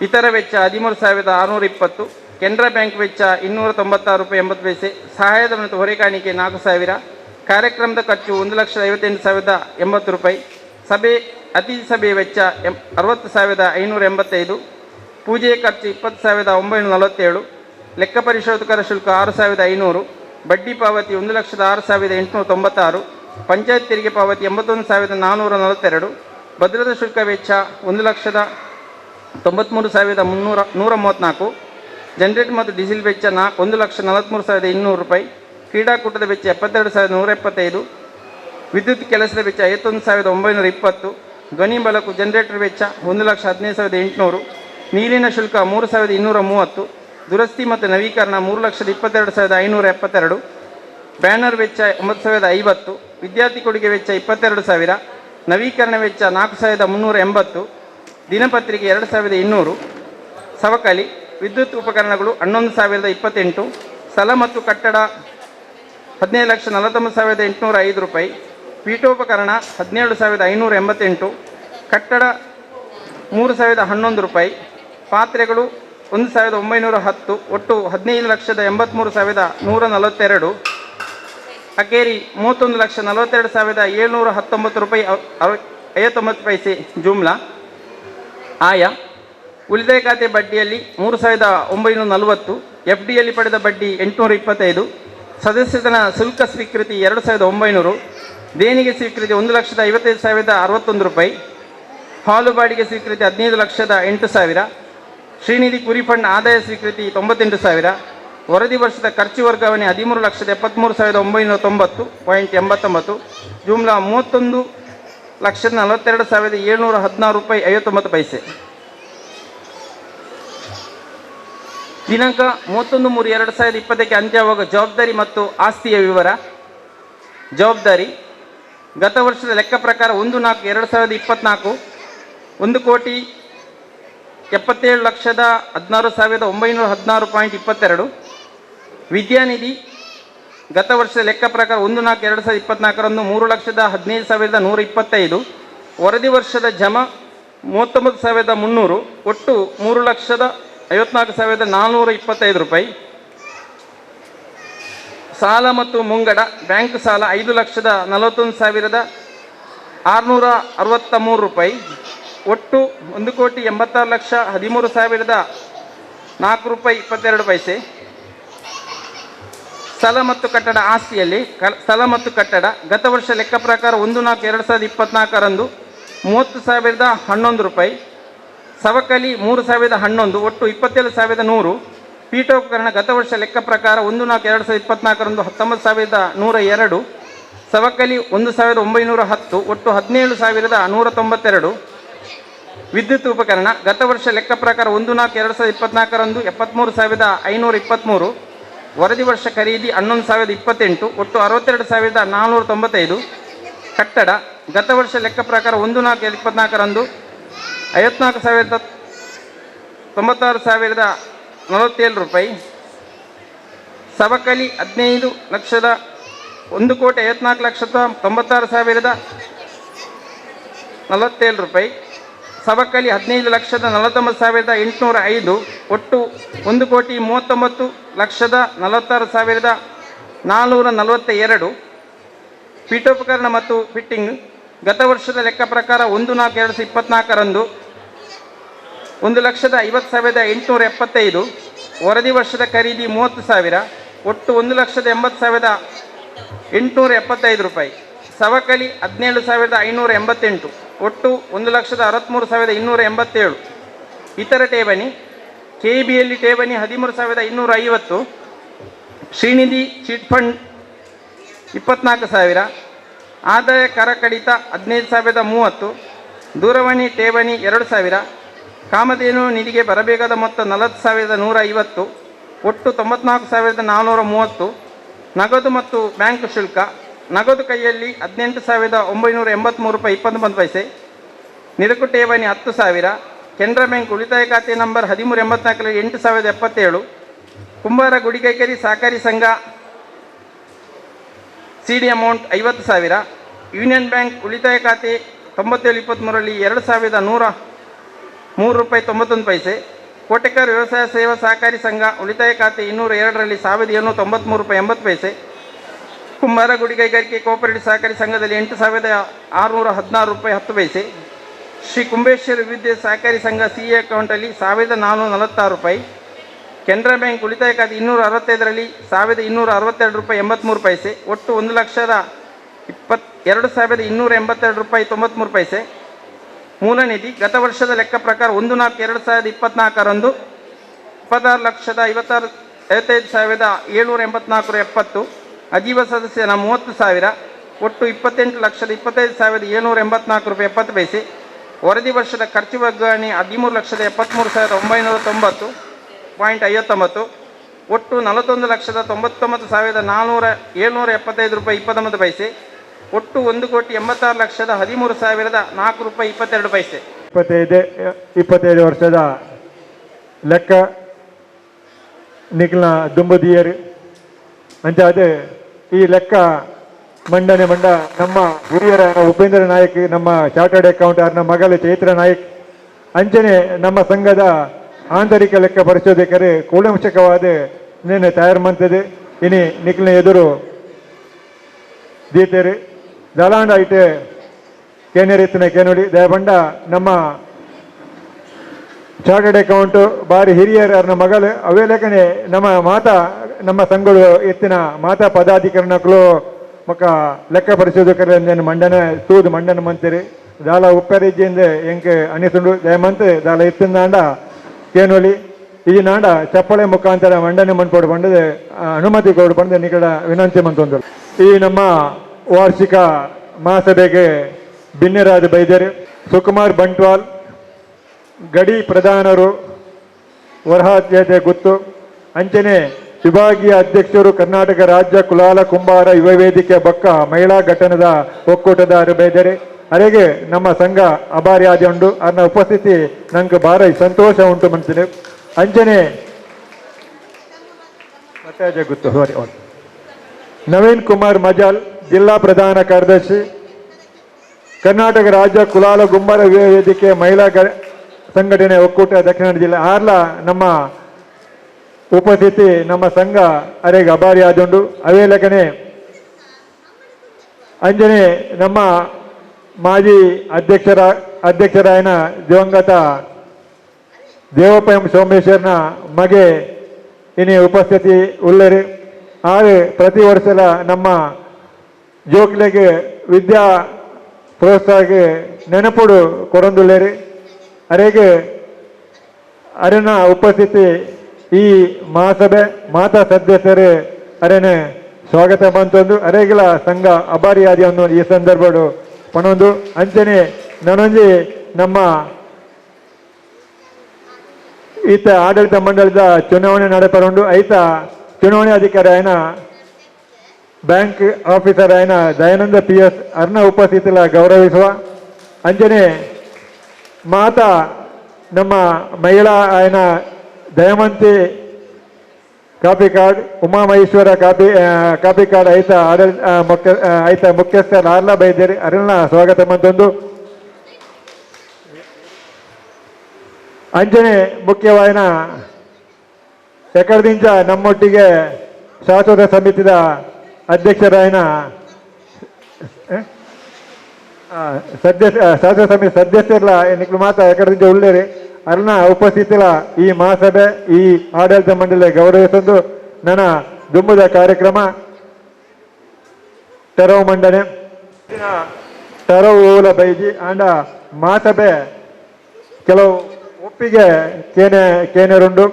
ಇತರ ವೆಚ್ಚ 13,620, ಕೆನರಾ ಬ್ಯಾಂಕ್ ವೆಚ್ಚ 296 ರೂಪಾಯಿ 80 ಪೈಸೆ, ಸಹಾಯದ ಮತ್ತು ಹೊರೆ ಕಾಣಿಕೆ 4,000, ಕಾರ್ಯಕ್ರಮದ ಖರ್ಚು 1,58,080 ರೂಪಾಯಿ, ಸಭೆ ಅತಿಥಿ ಸಭೆ ವೆಚ್ಚ 60,585, ಪೂಜೆಯ ಖರ್ಚು 20,947, ಲೆಕ್ಕ ಪರಿಶೋಧಕರ ಶುಲ್ಕ 6,500, ಬಡ್ಡಿ ಪಾವತಿ 1,06,896, ಪಂಚಾಯತ್ ತೆರಿಗೆ ಪಾವತಿ 81,442, ಭದ್ರತಾ ಶುಲ್ಕ ವೆಚ್ಚ 1,93,334, ಜನರೇಟರ್ ಮತ್ತು ಡೀಸೆಲ್ ವೆಚ್ಚ 1,43,200 ರೂಪಾಯಿ, ಕ್ರೀಡಾಕೂಟದ ವೆಚ್ಚ 72,175, ವಿದ್ಯುತ್ ಕೆಲಸದ ವೆಚ್ಚ 51,920, ಧ್ವನಿ ಬೆಳಕು ಜನರೇಟರ್ ವೆಚ್ಚ 1,15,800, ನೀರಿನ ಶುಲ್ಕ 3,230, ದುರಸ್ತಿ ಮತ್ತು ನವೀಕರಣ 3,22,572, ಬ್ಯಾನರ್ ವೆಚ್ಚ 9,050, ವಿದ್ಯಾರ್ಥಿ ಕೊಡುಗೆ ವೆಚ್ಚ 22,000, ನವೀಕರಣ ವೆಚ್ಚ 4,380, ದಿನಪತ್ರಿಕೆ 2,200, ಸವಕಳಿ ವಿದ್ಯುತ್ ಉಪಕರಣಗಳು 11,028, ಸ್ಥಳ ಮತ್ತು ಕಟ್ಟಡ 15,49,805 ರೂಪಾಯಿ, ಪೀಠೋಪಕರಣ 17,588, ಕಟ್ಟಡ 3,011 ರೂಪಾಯಿ, ಪಾತ್ರೆಗಳು 1,910, ಒಟ್ಟು 15,83,142. ಅಕೇರಿ 31,42,719 ರೂಪಾಯಿ 59 ಪೈಸೆ ಜುಮ್ಲಾ. ಆಯ ಉಳಿತಾಯ ಖಾತೆ ಬಡ್ಡಿಯಲ್ಲಿ 3,940, ಎಫ್ ಡಿಯಲ್ಲಿ ಪಡೆದ ಬಡ್ಡಿ 825, ಸದಸ್ಯತನ ಶುಲ್ಕ ಸ್ವೀಕೃತಿ 2,900, ದೇಣಿಗೆ ಸ್ವೀಕೃತಿ 1,55,061 ರೂಪಾಯಿ, ಹಾಲು ಬಾಡಿಗೆ ಸ್ವೀಕೃತಿ 15,08,000, ಶ್ರೀನಿಧಿ ಕುರಿ ಫಂಡ್ ಆದಾಯ ಸ್ವೀಕೃತಿ 98,000, ವರದಿ ವರ್ಷದ ಖರ್ಚು ವರ್ಗಾವಣೆ 13,73,990.89, ಜುಮ್ಲಾ 31,42,716 ರೂಪಾಯಿ 59 ಪೈಸೆ. ದಿನಾಂಕ 31/3/2020ಕ್ಕೆ ಅಂತ್ಯವಾಗುವ ಜವಾಬ್ದಾರಿ ಮತ್ತು ಆಸ್ತಿಯ ವಿವರ. ಜವಾಬ್ದಾರಿ ಗತ ವರ್ಷದ ಲೆಕ್ಕ ಪ್ರಕಾರ 1/4/2024 1,77,16,916.22. ವಿದ್ಯಾನಿಧಿ ಗತ ವರ್ಷದ ಲೆಕ್ಕ ಪ್ರಕಾರ 1/4/2024ರಂದು 3,15,125, ವರದಿ ವರ್ಷದ ಜಮಾ 39,300, ಒಟ್ಟು 3,54,425 ರೂಪಾಯಿ. ಸಾಲ ಮತ್ತು ಮುಂಗಡ, ಬ್ಯಾಂಕ್ ಸಾಲ 5,41,663 ರೂಪಾಯಿ, ಒಟ್ಟು 1,86,13,004 ರೂಪಾಯಿ 22 ಪೈಸೆ. ಸ್ಥಳ ಮತ್ತು ಕಟ್ಟಡ ಆಸ್ತಿಯಲ್ಲಿ ಸ್ಥಳ ಮತ್ತು ಕಟ್ಟಡ ಗತ ವರ್ಷ ಲೆಕ್ಕ ಪ್ರಕಾರ 1/4/2024ರಂದು 30,011 ರೂಪಾಯಿ, ಸವಕಲಿ 3,011, ಒಟ್ಟು 27,100. ಪೀಠೋಪಕರಣ ಗತ ವರ್ಷ ಲೆಕ್ಕ ಪ್ರಕಾರ 1/4/2024ರಂದು 19,102, ಸವಕಲಿ 1,910, ಒಟ್ಟು 17,192. ವಿದ್ಯುತ್ ಉಪಕರಣ ಗತ ವರ್ಷ ಲೆಕ್ಕ ಪ್ರಕಾರ 1/4/2024ರಂದು 73,523, ವರದಿ ವರ್ಷ ಖರೀದಿ 11,028, ಒಟ್ಟು 62,495. ಕಟ್ಟಡ ಗತ ವರ್ಷ ಲೆಕ್ಕ ಪ್ರಕಾರ 1/4/24ರಂದು 54,096,047 ರೂಪಾಯಿ, ಸವಕಲಿ ಹದಿನೈದು ಲಕ್ಷದ 1,54,96,047 ರೂಪಾಯಿ, ಸವಕಲಿ 15,49,805, ಒಟ್ಟು 1,39,46,442. ಪೀಠೋಪಕರಣ ಮತ್ತು ಫಿಟ್ಟಿಂಗ್ ಗತ ವರ್ಷದ ಲೆಕ್ಕ ಪ್ರಕಾರ 1/4/2024ರಂದು 1,50,875, ವರದಿ ವರ್ಷದ ಖರೀದಿ 30,000, ಒಟ್ಟು 1,80,875 ರೂಪಾಯಿ, ಸವಕಲಿ 17,588, ಒಟ್ಟು 1,63,287. ಇತರ ಠೇವಣಿ ಕೆಇಬಿಯಲ್ಲಿ ಠೇವಣಿ 13,250, ಶ್ರೀನಿಧಿ ಚಿಟ್ ಫಂಡ್ 24,000, ಆದಾಯ ಕರ ಕಡಿತ 15,030, ದೂರವಾಣಿ ಠೇವಣಿ 2,000, ಕಾಮಧೇನು ನಿಧಿಗೆ ಬರಬೇಕಾದ ಮೊತ್ತ 40,150, ಒಟ್ಟು 94,430. ನಗದು ಮತ್ತು ಬ್ಯಾಂಕ್ ಶುಲ್ಕ ನಗದು ಕೈಯಲ್ಲಿ 18,983 ರೂಪಾಯಿ 29 ಪೈಸೆ, ನಿರಕು ಠೇವಣಿ 10,000, ಕೆನರಾ ಬ್ಯಾಂಕ್ ಉಳಿತಾಯ ಖಾತೆ ನಂಬರ್ 1384ರಲ್ಲಿ 8,077, ಕುಂಬಾರ ಗುಡಿಕೈಕರಿ ಸಹಕಾರಿ ಸಂಘ C D amount 50,000, union bank ಉಳಿತಾಯ ಖಾತೆ 9723ರಲ್ಲಿ 2,103 ರೂಪಾಯಿ 91 ಪೈಸೆ, ಕೋಟೆಕಾರ್ ವ್ಯವಸಾಯ ಸೇವಾ ಸಹಕಾರಿ ಸಂಘ ಉಳಿತಾಯ ಖಾತೆ 202ರಲ್ಲಿ 1,793 ರೂಪಾಯಿ 80 ಪೈಸೆ, ಕುಂಬಾರ ಗುಡಿ ಕೈಗಾರಿಕೆ ಕೋಆಪರೇಟಿವ್ ಸಹಕಾರಿ ಸಂಘದಲ್ಲಿ 8,616 ರೂಪಾಯಿ 10 ಪೈಸೆ, ಶ್ರೀ ಕುಂಬೇಶ್ವರ ವಿದ್ಯುತ್ ಸಹಕಾರಿ ಸಂಘ ಸಿ ಎ ಅಕೌಂಟಲ್ಲಿ 1,446 ರೂಪಾಯಿ, ಕೆನರಾ ಬ್ಯಾಂಕ್ ಉಳಿತಾಯ ಖಾತೆ 265ರಲ್ಲಿ 1,262 ರೂಪಾಯಿ 83 ಪೈಸೆ, ಒಟ್ಟು 1,22,282 ರೂಪಾಯಿ 93 ಪೈಸೆ. ಮೂಲನಿಧಿ ಗತ ವರ್ಷದ ಲೆಕ್ಕ ಪ್ರಕಾರ 1/4/2024ರಂದು 26 ಲಕ್ಷದ 55,784 70, ಅಜೀವ ಸದಸ್ಯನ 30,000, ಒಟ್ಟು 28,25,784 ರೂಪಾಯಿ 70 ಪೈಸೆ. ವರದಿ ವರ್ಷದ ಖರ್ಚು ವರ್ಗಾವಣೆ 13,73,990.59, ಒಟ್ಟು 41,99,775 ರೂಪಾಯಿ 29 ಪೈಸೆ, ಒಟ್ಟು 1,86,13,004 ರೂಪಾಯಿ 22 ಪೈಸೆ. 25 ವರ್ಷದ ಲೆಕ್ಕ ನಿಖಿಲ್ನ ದುಂಬುದಿಯರು ಅಂಚಾದ ಈ ಲೆಕ್ಕ ಮಂಡನೆ ಮಂಡ ನಮ್ಮ ಹಿರಿಯರ ಉಪೇಂದ್ರ ನಾಯಕ್, ನಮ್ಮ ಚಾರ್ಟರ್ಡ್ ಅಕೌಂಟ್ ಅವ್ರನ್ನ ಮಗಳು ಚೈತ್ರ ನಾಯಕ್, ಅಂಚನೆ ನಮ್ಮ ಸಂಘದ ಆಂತರಿಕ ಲೆಕ್ಕ ಪರಿಶೋಧಕರು ಕೂಲಂಕಷವಾದ ನೇನೆ ತಯಾರು ಮಂತದೆ ಇನಿ ನಿಖಿಲ್ನ ಎದುರು ದೀತೇರು ದಲಾಂಡ ಐಟೆ ಕೇನೆರಿತ್ತಿನ ಕೇನುಡಿ ದಯಬಂಡ. ನಮ್ಮ ಚಾರ್ಟರ್ಡ್ ಅಕೌಂಟ್ ಬಾರಿ ಹಿರಿಯರ ಅವ್ರನ್ನ ಮಗಳು ಅವೇ ಲೆಕ್ಕನೆ ನಮ್ಮ ಮಾತಾ ನಮ್ಮ ಸಂಘಗಳು ಎತ್ತಿನ ಮಾತಾ ಪದಾಧಿಕಾರಿನಕ್ಲು ಮಕ್ಕ ಲೆಕ್ಕ ಪರಿಶೋಧಕರ ಮಂಡನೆ ತೂದು ಮಂಡನೆ ಮಂತಿರಿ ದಾಲ ಉಪ್ಪರಿಜಿಂದ ಎಂಕ್ ಅನಿಸುಂಡು. ದಯಮಂತ್ ದಾಲ ಇತ್ತಿಂದಾಂಡ ಕೇನೊಲಿ ಈ ನಾಡ ಚಪ್ಪಳೆ ಮುಖಾಂತರ ಮಂಡನೆ ಮನ್ಪೋಡು ಬಂಡದೆ ಅನುಮತಿ ಕೊಡು ಬಂದ ನಿಕಡ ವಿನಂತಿ ಮಂತೊಂದು. ಈ ನಮ್ಮ ವಾರ್ಷಿಕ ಮಹಾಸಭೆಗೆ ಬಿನ್ನೆರಾದ ಬೈದರು ಸುಕುಮಾರ್ ಬಂಟ್ವಾಲ್, ಗಡಿ ಪ್ರಧಾನರು ವರಹಾದ್ಯತೆ ಗುತ್ತು, ಅಂಚನೆ ವಿಭಾಗೀಯ ಅಧ್ಯಕ್ಷರು, ಕರ್ನಾಟಕ ರಾಜ್ಯ ಕುಲಾಲ ಕುಂಬಾರ ಯುವ ವೇದಿಕೆ ಬೊಕ್ಕ ಮಹಿಳಾ ಘಟನದ ಒಕ್ಕೂಟದ ಬೈದರೆ. ಅರೆಗೆ ನಮ್ಮ ಸಂಘ ಅಭಾರಿಯಾದ ಉಂಡು. ಅದನ್ನ ಉಪಸ್ಥಿತಿ ನಂಗೆ ಭಾರಿ ಸಂತೋಷ ಉಂಟು ಮನ್ಸಿನ. ಅಂಚನೆ ಮತ್ತೆ ಗುತ್ತು, ಸಾರಿ, ನವೀನ್ ಕುಮಾರ್ ಮಜಾಲ್, ಜಿಲ್ಲಾ ಪ್ರಧಾನ ಕಾರ್ಯದರ್ಶಿ, ಕರ್ನಾಟಕ ರಾಜ್ಯ ಕುಲಾಲ ಗುಂಬಾರ ಯುವ ವೇದಿಕೆ ಮಹಿಳಾ ಸಂಘಟನೆ ಒಕ್ಕೂಟ ದಕ್ಷಿಣ ಜಿಲ್ಲೆ ಆರ್ಲ ನಮ್ಮ ಉಪಸ್ಥಿತಿ ನಮ್ಮ ಸಂಘ ಅರೆಗೆ ಅಭಾರಿ ಆದುಂಡು. ಅವೇ ಲೆಕ್ಕನೆ ಅಂಜನೆ ನಮ್ಮ ಮಾಜಿ ಅಧ್ಯಕ್ಷರಾಯನ ದಿವಂಗತ ದೇವಪ್ಪ ಎಂ ಸೋಮೇಶ್ವರನ ಮಗೆ ಇನಿ ಉಪಸ್ಥಿತಿ ಉಳ್ಳರು. ಆರು ಪ್ರತಿ ವರ್ಷಲ ನಮ್ಮ ಜೋಕ್ಲೆಗೆ ವಿದ್ಯಾ ಪ್ರೋತ್ಸಾಹಕ್ಕೆ ನೆನಪುಡು ಕೊರೊಂದುಲ್ಲೆರ್. ಅರೆಗೆ ಅರೆನ ಉಪಸ್ಥಿತಿ ಈ ಮಹಾಸಭೆ ಮಾತಾ ಸದಸ್ಯರು ಅರೆನೆ ಸ್ವಾಗತ ಮಂತೊಂದು ಅರೆಗಿಲ ಸಂಘ ಅಬಾರಿಯಾದಿ ಅನ್ನು ಈ ಸಂದರ್ಭಡು ಪಣೊಂದು ಅಂಚನೆ ನನೊಂಜಿ ನಮ್ಮ ಈತ ಆಡಳಿತ ಮಂಡಳಿದ ಚುನಾವಣೆ ನಡೆಪರುಂಡು. ಐತ ಚುನಾವಣೆ ಅಧಿಕಾರಿ ಆಯ್ನ ಬ್ಯಾಂಕ್ ಆಫೀಸರ್ ಆಯ್ನ ದಯಾನಂದ ಪಿ.ಎಸ್. ಅರ್ನ ಉಪಸ್ಥಿತಿಲ ಗೌರವಿಸುವ. ಅಂಚನೆ ಮಾತಾ ನಮ್ಮ ಮಹಿಳಾ ಆಯ್ನ ದಯಮಂತಿ ಕಾಪಿಕಾಡ್, ಉಮಾ ಮಹೇಶ್ವರ ಕಾಪಿಕಾಡ್ ಐತ ಆಡಳಿತ ಮುಖ್ಯ ಐತ ಮುಖ್ಯಸ್ಥರ ಆರ್ಲ ಬೈದೇರಿ ಅರುಣ ಸ್ವಾಗತ ಮಂತೊಂದು. ಅಂಚನೆ ಮುಖ್ಯವಾಯಿನ ಎಕಡದಿಂಚ ನಮ್ಮೊಟ್ಟಿಗೆ ಶಾಶ್ವತ ಸಮಿತಿದ ಅಧ್ಯಕ್ಷರಾಯನ ಸದಸ್ಯ ಶಾಶ್ವತ ಸಮಿತಿ ಸದಸ್ಯರ್ಲ ನಿಕ್ಲು ಮಾತ ಎಕಡದಿಂಚ ಉಳ್ಳೇರಿ ಅರ್ನ ಉಪಸ್ಥಿತಿಲ ಈ ಮಹಾಸಭೆ ಈ ಆಡಳಿತ ಮಂಡಳಿ ಗೌರವಿಸೊಂದು. ನನ್ನ ದುಂಬುದ ಕಾರ್ಯಕ್ರಮ ತೆರವು ಮಂಡನೆ ತೆರವು ಓಲ ಬೈಜಿ ಆಂಡ ಮಹಾಸಭೆ ಕೆಲವು ಒಪ್ಪಿಗೆ ಕೇನೆ ಕೇನೆರುಂಡು.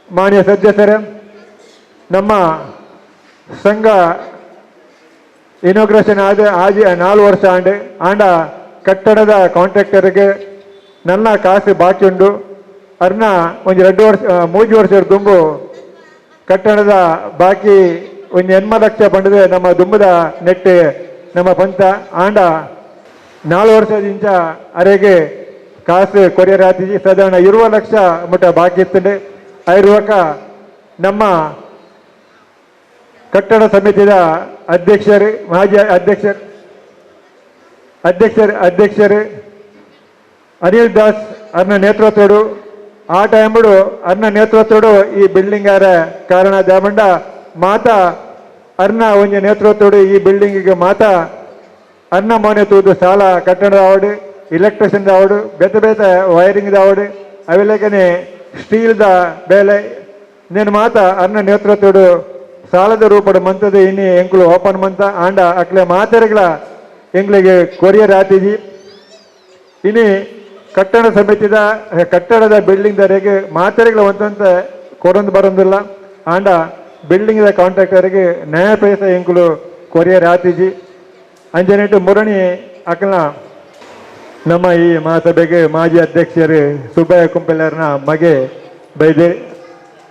ಮಾನ್ಯ ಸದಸ್ಯರೇ, ನಮ್ಮ ಸಂಘ ಇನಾಗ್ರೇಷನ್ ಆದ ಆಜಿ 4 ವರ್ಷ ಆಂಡ್ ಆಂಡ ಕಟ್ಟಡದ ಕಾಂಟ್ರಾಕ್ಟರ್ಗೆ ನನ್ನ ಕಾಸು ಬಾಕಿ ಉಂಡು. ಅರ್ನ ಒಂಜಿ 2 ವರ್ಷ 3 ವರ್ಷ ದುಂಬು ಕಟ್ಟಡದ ಬಾಕಿ ಒಂಜಿ 80 ಲಕ್ಷ ಪಂಡದೆ ನಮ್ಮ ದುಂಬುದ ನೆಟ್ ನಮ್ಮ ಪಂತ ಆಂಡ 4 ವರ್ಷದಿಂಚ ಅರೆಗೆ ಕಾಸು ಕೊರಿಯರ್ ಆತಿಜಿ. ಸಾಧಾರಣ 20 ಲಕ್ಷ ಮುಟ್ಟ ಬಾಕಿ ಇತ್ತಂಡೆ. ಐರುವಕ ನಮ್ಮ ಕಟ್ಟಡ ಸಮಿತಿಯ ಅಧ್ಯಕ್ಷರು ಮಾಜಿ ಅಧ್ಯಕ್ಷರು ಅಧ್ಯಕ್ಷರು ಅಧ್ಯಕ್ಷರು ಅನಿಲ್ ದಾಸ್ ಅರ್ನ ನೇತೃತ್ವಡು ಆ ಟೈಮ್ಡು ಅರ್ನ ನೇತೃತ್ವಡು ಈ ಬಿಲ್ಡಿಂಗ್ ಆರ ಕಾರಣ ದಾಮಂಡ ಮಾತಾ ಅರ್ನ ಒಂಜಿ ನೇತೃತ್ವಡು ಈ ಬಿಲ್ಡಿಂಗಿಗೆ ಮಾತಾ ಅರ್ನ ಮೋನೆ ತೂದು ಸಾಲ ಕಟ್ಟಡ ಆವಡು, ಎಲೆಕ್ಟ್ರಿಷಿಯನ್ ಆವಡು, ಬೇತೆ ಬೇತೆ ವೈರಿಂಗ್ ಆವಡು, ಅವೆಲ್ಲಕನೆ ಸ್ಟೀಲ್ದ ಬೇಲೆ నేను ಮಾತ ಅರ್ನ ನೇತೃತ್ವಡು ಸಾಲದ ರೂಪಡು ಮಂತದ ಇನ್ನಿ ಎಂಕುಲು ಓಪನ್ ಮಂತ ಆಂಡ ಅಕ್ಲೆ ಮಾತೆರೆಗಳ ಎಂಕ್ಲೆಗೆ ಕೊರಿಯರ್ ಆತಿಜಿ. ಇನಿ ಕಟ್ಟಡ ಸಮಿತಿದ ಕಟ್ಟಡದ ಬಿಲ್ಡಿಂಗ್ ದರೆಗೆ ಮಾತೆರೆಗಳ ಒಂತಂತ ಕೊರೊಂದು ಬರೋದಿಲ್ಲ. ಆಂಡ ಬಿಲ್ಡಿಂಗ್ the ಕಾಂಟ್ರಾಕ್ಟರ್ಗೆ ನ್ಯಾಯ ಪೈಸ ಎಂಕುಲು ಕೊರಿಯರ್ ಆತಿಜಿ. ಅಂಜನೆಟ್ಟು ಮುರಣಿ ಅಕ್ಲ ನಮ್ಮ ಈ ಮಹಾಸಭೆಗೆ ಮಾಜಿ ಅಧ್ಯಕ್ಷರು ಸುಬ್ಬಯ್ಯ ಕುಂಪೆಲ್ಲರ್ನ ಮಗೆ ಬೈದೆ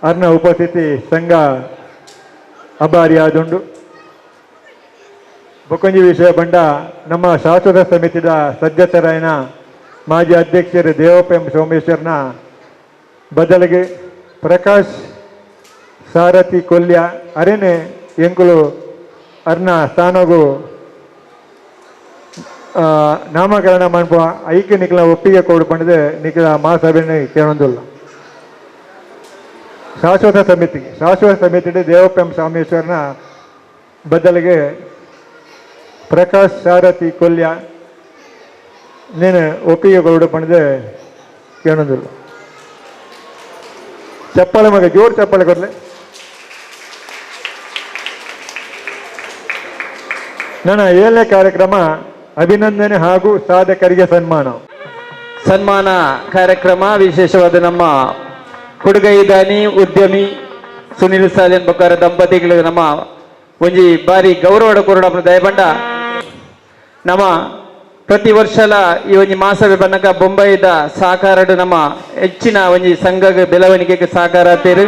ಅರ್ನ ಉಪಸ್ಥಿತಿ ಸಂಘ ಅಭಾರಿಯಾದುಂಡು. ಬೊಕೊಂಜಿ ವಿಷಯ ಬಂಡ ನಮ್ಮ ಶಾಶ್ವತ ಸಮಿತಿದ ಸದಸ್ಯರಾಯನ ಮಾಜಿ ಅಧ್ಯಕ್ಷರು ದೇವಪ್ಪ ಎಂ ಸೋಮೇಶ್ವರ್ನ ಬದಲಿಗೆ ಪ್ರಕಾಶ್ ಸಾರಥಿ ಕೊಲ್ಯ ಅರೆನೆ ಎಂಕುಲು ಅರ್ನ ಸ್ಥಾನಗು ನಾಮಕರಣ ಮನ್ಪುವ ಐಕ್ಕೆ ನಿಕ್ಲ ಒಪ್ಪಿಗೆ ಕೊಡು ಪಂಡದೆ ನಿಕ್ಲ ಮಹಾಸಭೆಯನ್ನು ಕೇಳೊಂದಿಲ್ಲ. ಶಾಶ್ವತ ಸಮಿತಿ ಶಾಶ್ವತ ಸಮಿತಿ ದೇವಪ್ಪ ಎಂ ಸ್ವಾಮೇಶ್ವರನ ಬದಲಿಗೆ ಪ್ರಕಾಶ್ ಸಾರಥಿ ಕೊಲ್ಯ నేను ಒಪ್ಪಿಗೆ ಕೊಡು ಪಂಡದೆ ಕೇಳೊಂದಿಲ್ಲ. ಚಪ್ಪಾಳೆ ಮಗ ಜೋರು ಚಪ್ಪಾಳೆ ಕೊಡ್ಲೆ. ನನ್ನ 7ನೇ ಕಾರ್ಯಕ್ರಮ ಅಭಿನಂದನೆ ಹಾಗೂ ಸಾಧಕರಿಗೆ ಸನ್ಮಾನ. ಸನ್ಮಾನ ಕಾರ್ಯಕ್ರಮ ವಿಶೇಷವಾದ ನಮ್ಮ ಕೊಡುಗೈ ದಾನಿ ಉದ್ಯಮಿ ಸುನಿಲ್ ಸಾಲಿಯನ್ ಬೊಕ್ಕಾರ ದಂಪತಿಗಳು ನಮ್ಮ ಒಂಜಿ ಬಾರಿ ಗೌರವಡ ಕೊರಡ ದಯಬಂಡ ನಮ್ಮ ಪ್ರತಿ ವರ್ಷಲ ಈ ಒಂಜಿ ಮಾಸವೆ ಬನ್ನಕ ಬೊಂಬೈದ ಸಹಕಾರಡು ನಮ್ಮ ಹೆಚ್ಚಿನ ಒಂಜಿ ಸಂಘ ಬೆಳವಣಿಗೆಗೆ ಸಹಕಾರ ತೇರು.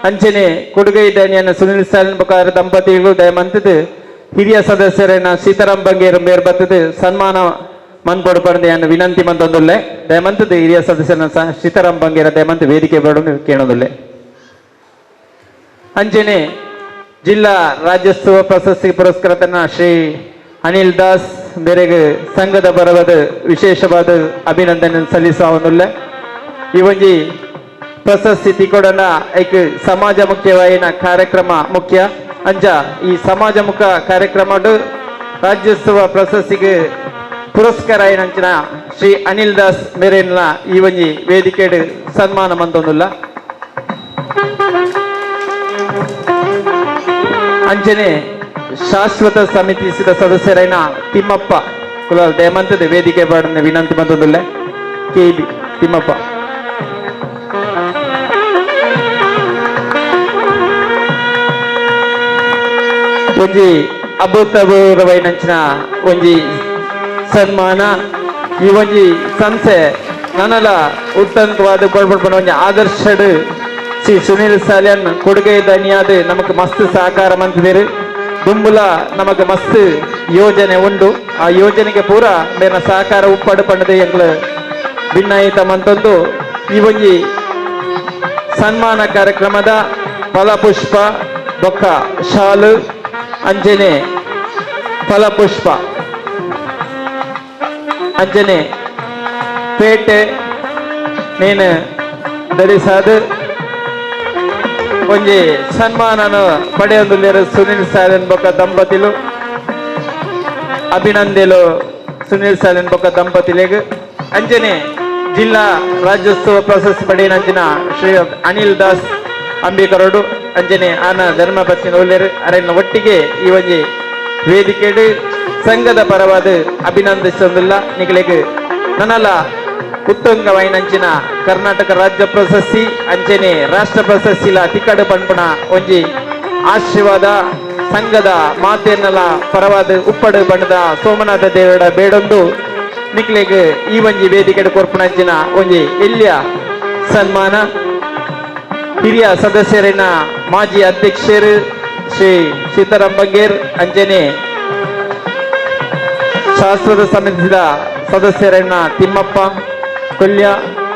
ಅಂಚನೆ ಕೊಡುಗೈ ದಾನಿಯನ್ನು ಸುನಿಲ್ ಸಾಲಿಯನ್ ಬೊಕ್ಕಾರ ದಂಪತಿಗಳು ದಯಮಂತದ್ದು ಹಿರಿಯ ಸದಸ್ಯರನ್ನ ಸೀತಾರಾಮ್ ಬಂಗೇರು ಮೇರ್ ಬತ್ತದು ಸನ್ಮಾನ ಮನ್ಪೊಡು ಪಡೆದ ವಿನಂತಿ ಮಂತೊಂದುಲ್ಲೆ. ದಯಮಂತದ್ದು ಹಿರಿಯ ಸದಸ್ಯರನ್ನ ಸೀತಾರಾಮ್ ಬಂಗೇರ ದಯಮಂತ ವೇದಿಕೆ ಬರೋದು ಕೇಳೋದುಲ್ಲೆ. ಅಂಚನೆ ಜಿಲ್ಲಾ ರಾಜ್ಯೋತ್ಸವ ಪ್ರಶಸ್ತಿ ಪುರಸ್ಕೃತನ ಶ್ರೀ ಅನಿಲ್ ದಾಸ್ ಮೇರೆಗೆ ಸಂಘದ ಬರವಾದ ವಿಶೇಷವಾದ ಅಭಿನಂದನೆ ಸಲ್ಲಿಸುವನುಲ್ಲೆ. ಈ ಒಂಜಿ ಪ್ರಶಸ್ತಿ ತಿಕೊಡನ ಐಕ್ ಸಮಾಜ ಮುಖ್ಯವಾಯಿನ ಕಾರ್ಯಕ್ರಮ ಮುಖ್ಯ. ಅಂಚ ಈ ಸಮಾಜ ಮುಖ ಕಾರ್ಯಕ್ರಮ ರಾಜ್ಯೋತ್ಸವ ಪ್ರಶಸ್ತಿಗೆ ಪುರಸ್ಕಾರ ಏನಂಚಿನ ಶ್ರೀ ಅನಿಲ್ ದಾಸ್ ಮೇರೆನ ಈ ಒಂಜಿ ವೇದಿಕೆ ಸನ್ಮಾನ ಮಂತೊಂದುಲ್ಲ. ಅಂಚನೆ ಶಾಶ್ವತ ಸಮಿತಿಸಿದ ಸದಸ್ಯರೈನ ತಿಮ್ಮಪ್ಪ ಕುಲಾಲ್ ದಯಮಂತದ ವೇದಿಕೆ ಬಾಡನ್ನ ವಿನಂತಿ ಬಂದೊಂದುಲ್ಲೆ ಕೆ ಬಿ ತಿಮ್ಮಪ್ಪ. ಒಂಜಿ ಅಭೂತಪೂರ್ವೈನಂಚಿನ ಒಂಜಿ ಸನ್ಮಾನ ಈ ಒಂಜಿ ಸಂಸ್ಥೆ ನನಲ ಉತ್ತಮವಾದ ಕೊಡ್ಬಡ್ಪನ ಒಂಜಿ ಆದರ್ಶಡ್ ಶ್ರೀ ಸುನಿಲ್ ಸಾಲ್ಯನ್ ಕೊಡುಗೆ ದನಿಯಾದ ನಮಕ್ ಮಸ್ತ್ ಸಹಕಾರ ಮಂತಿದ್ದೀರಿ. ದುಂಬುಲ ನಮಕ್ ಮಸ್ತ್ ಯೋಜನೆ ಉಂಡು. ಆ ಯೋಜನೆಗೆ ಪೂರ ಮೇನ ಸಹಕಾರ ಉಪ್ಪಡು ಪಂಡದೆ ಎಂಗ್ಲು ಭಿನ್ನಾಯಿತ ಮಂತೊಂದು ಈ ಒಂಜಿ ಸನ್ಮಾನ ಕಾರ್ಯಕ್ರಮದ ಫಲಪುಷ್ಪ ಬೊಕ್ಕ ಶಾಲು ಅಂಜನೆ ಫಲಪುಷ್ಪ ಅಂಜನೆ ಪೇಟೆ ನೇನು ಧರಿಸಾದ ಒಂಜಿ ಸನ್ಮಾನನ ಪಡೆಯೊಂದುಲ್ಲೆರ್ ಸುನಿಲ್ ಸಾಲನ್ ಬೊಕ್ಕ ದಂಪತಿಲು. ಅಭಿನಂದೆಲು ಸುನಿಲ್ ಸಾಲನ್ ಬೊಕ್ಕ ದಂಪತಿಲೆಗ್. ಅಂಜನೆ ಜಿಲ್ಲಾ ರಾಜ್ಯೋತ್ಸವ ಪ್ರಶಸ್ತಿ ಪಡೆಯಿನಂಚಿನ ಶ್ರೀ ಅನಿಲ್ ದಾಸ್ ಅಂಬಿಕರೋಡು ಅಂಜನೆ ಆನ ಧರ್ಮಪತ್ನಿ ಉಲ್ಲೆರ್ ಅರೆನ ಒಟ್ಟಿಗೆ ಈ ಒಂಜಿ ವೇದಿಕೆಡ್ ಸಂಘದ ಪರವಾದ ಅಭಿನಂದಿಸೊಂದುಲ್ಲ. ನಿಗಲೆಗ್ ನನಲ ಉತ್ತುಂಗವಾಯಿನಂಚಿನ ಕರ್ನಾಟಕ ರಾಜ್ಯ ಪ್ರಶಸ್ತಿ ಅಂಚನೆ ರಾಷ್ಟ್ರ ಪ್ರಶಸ್ತಿಲ ತಿಕ್ಕಡು ಪನ್ಪುನ ಒಂಜಿ ಆಶೀರ್ವಾದ ಸಂಘದ ಮಾತೆನ್ನಲ ಪರವಾದ ಉಪ್ಪಡು ಬಣ್ಣದ ಸೋಮನಾಥ ದೇವರ ಬೇಡೊಂದು ನಿಕ್ಲೆಗ್ ಈ ಒಂಜಿ ವೇದಿಕೆಡ್ ಕೊರ್ಪುನಂಚಿನ ಒಂಜಿ ಎಲ್ಯ ಸನ್ಮಾನ. ಹಿರಿಯ ಸದಸ್ಯರಿನ ಮಾಜಿ ಅಧ್ಯಕ್ಷರು ಶ್ರೀ ಸೀತಾರಾಮ್ ಬಂಗೇರ್ ಅಂಜನೆ ಶಾಶ್ವತ ಸಮಿತಿಯ ಸದಸ್ಯರನ್ನ ತಿಮ್ಮಪ್ಪ ಕೊಲ್ಯ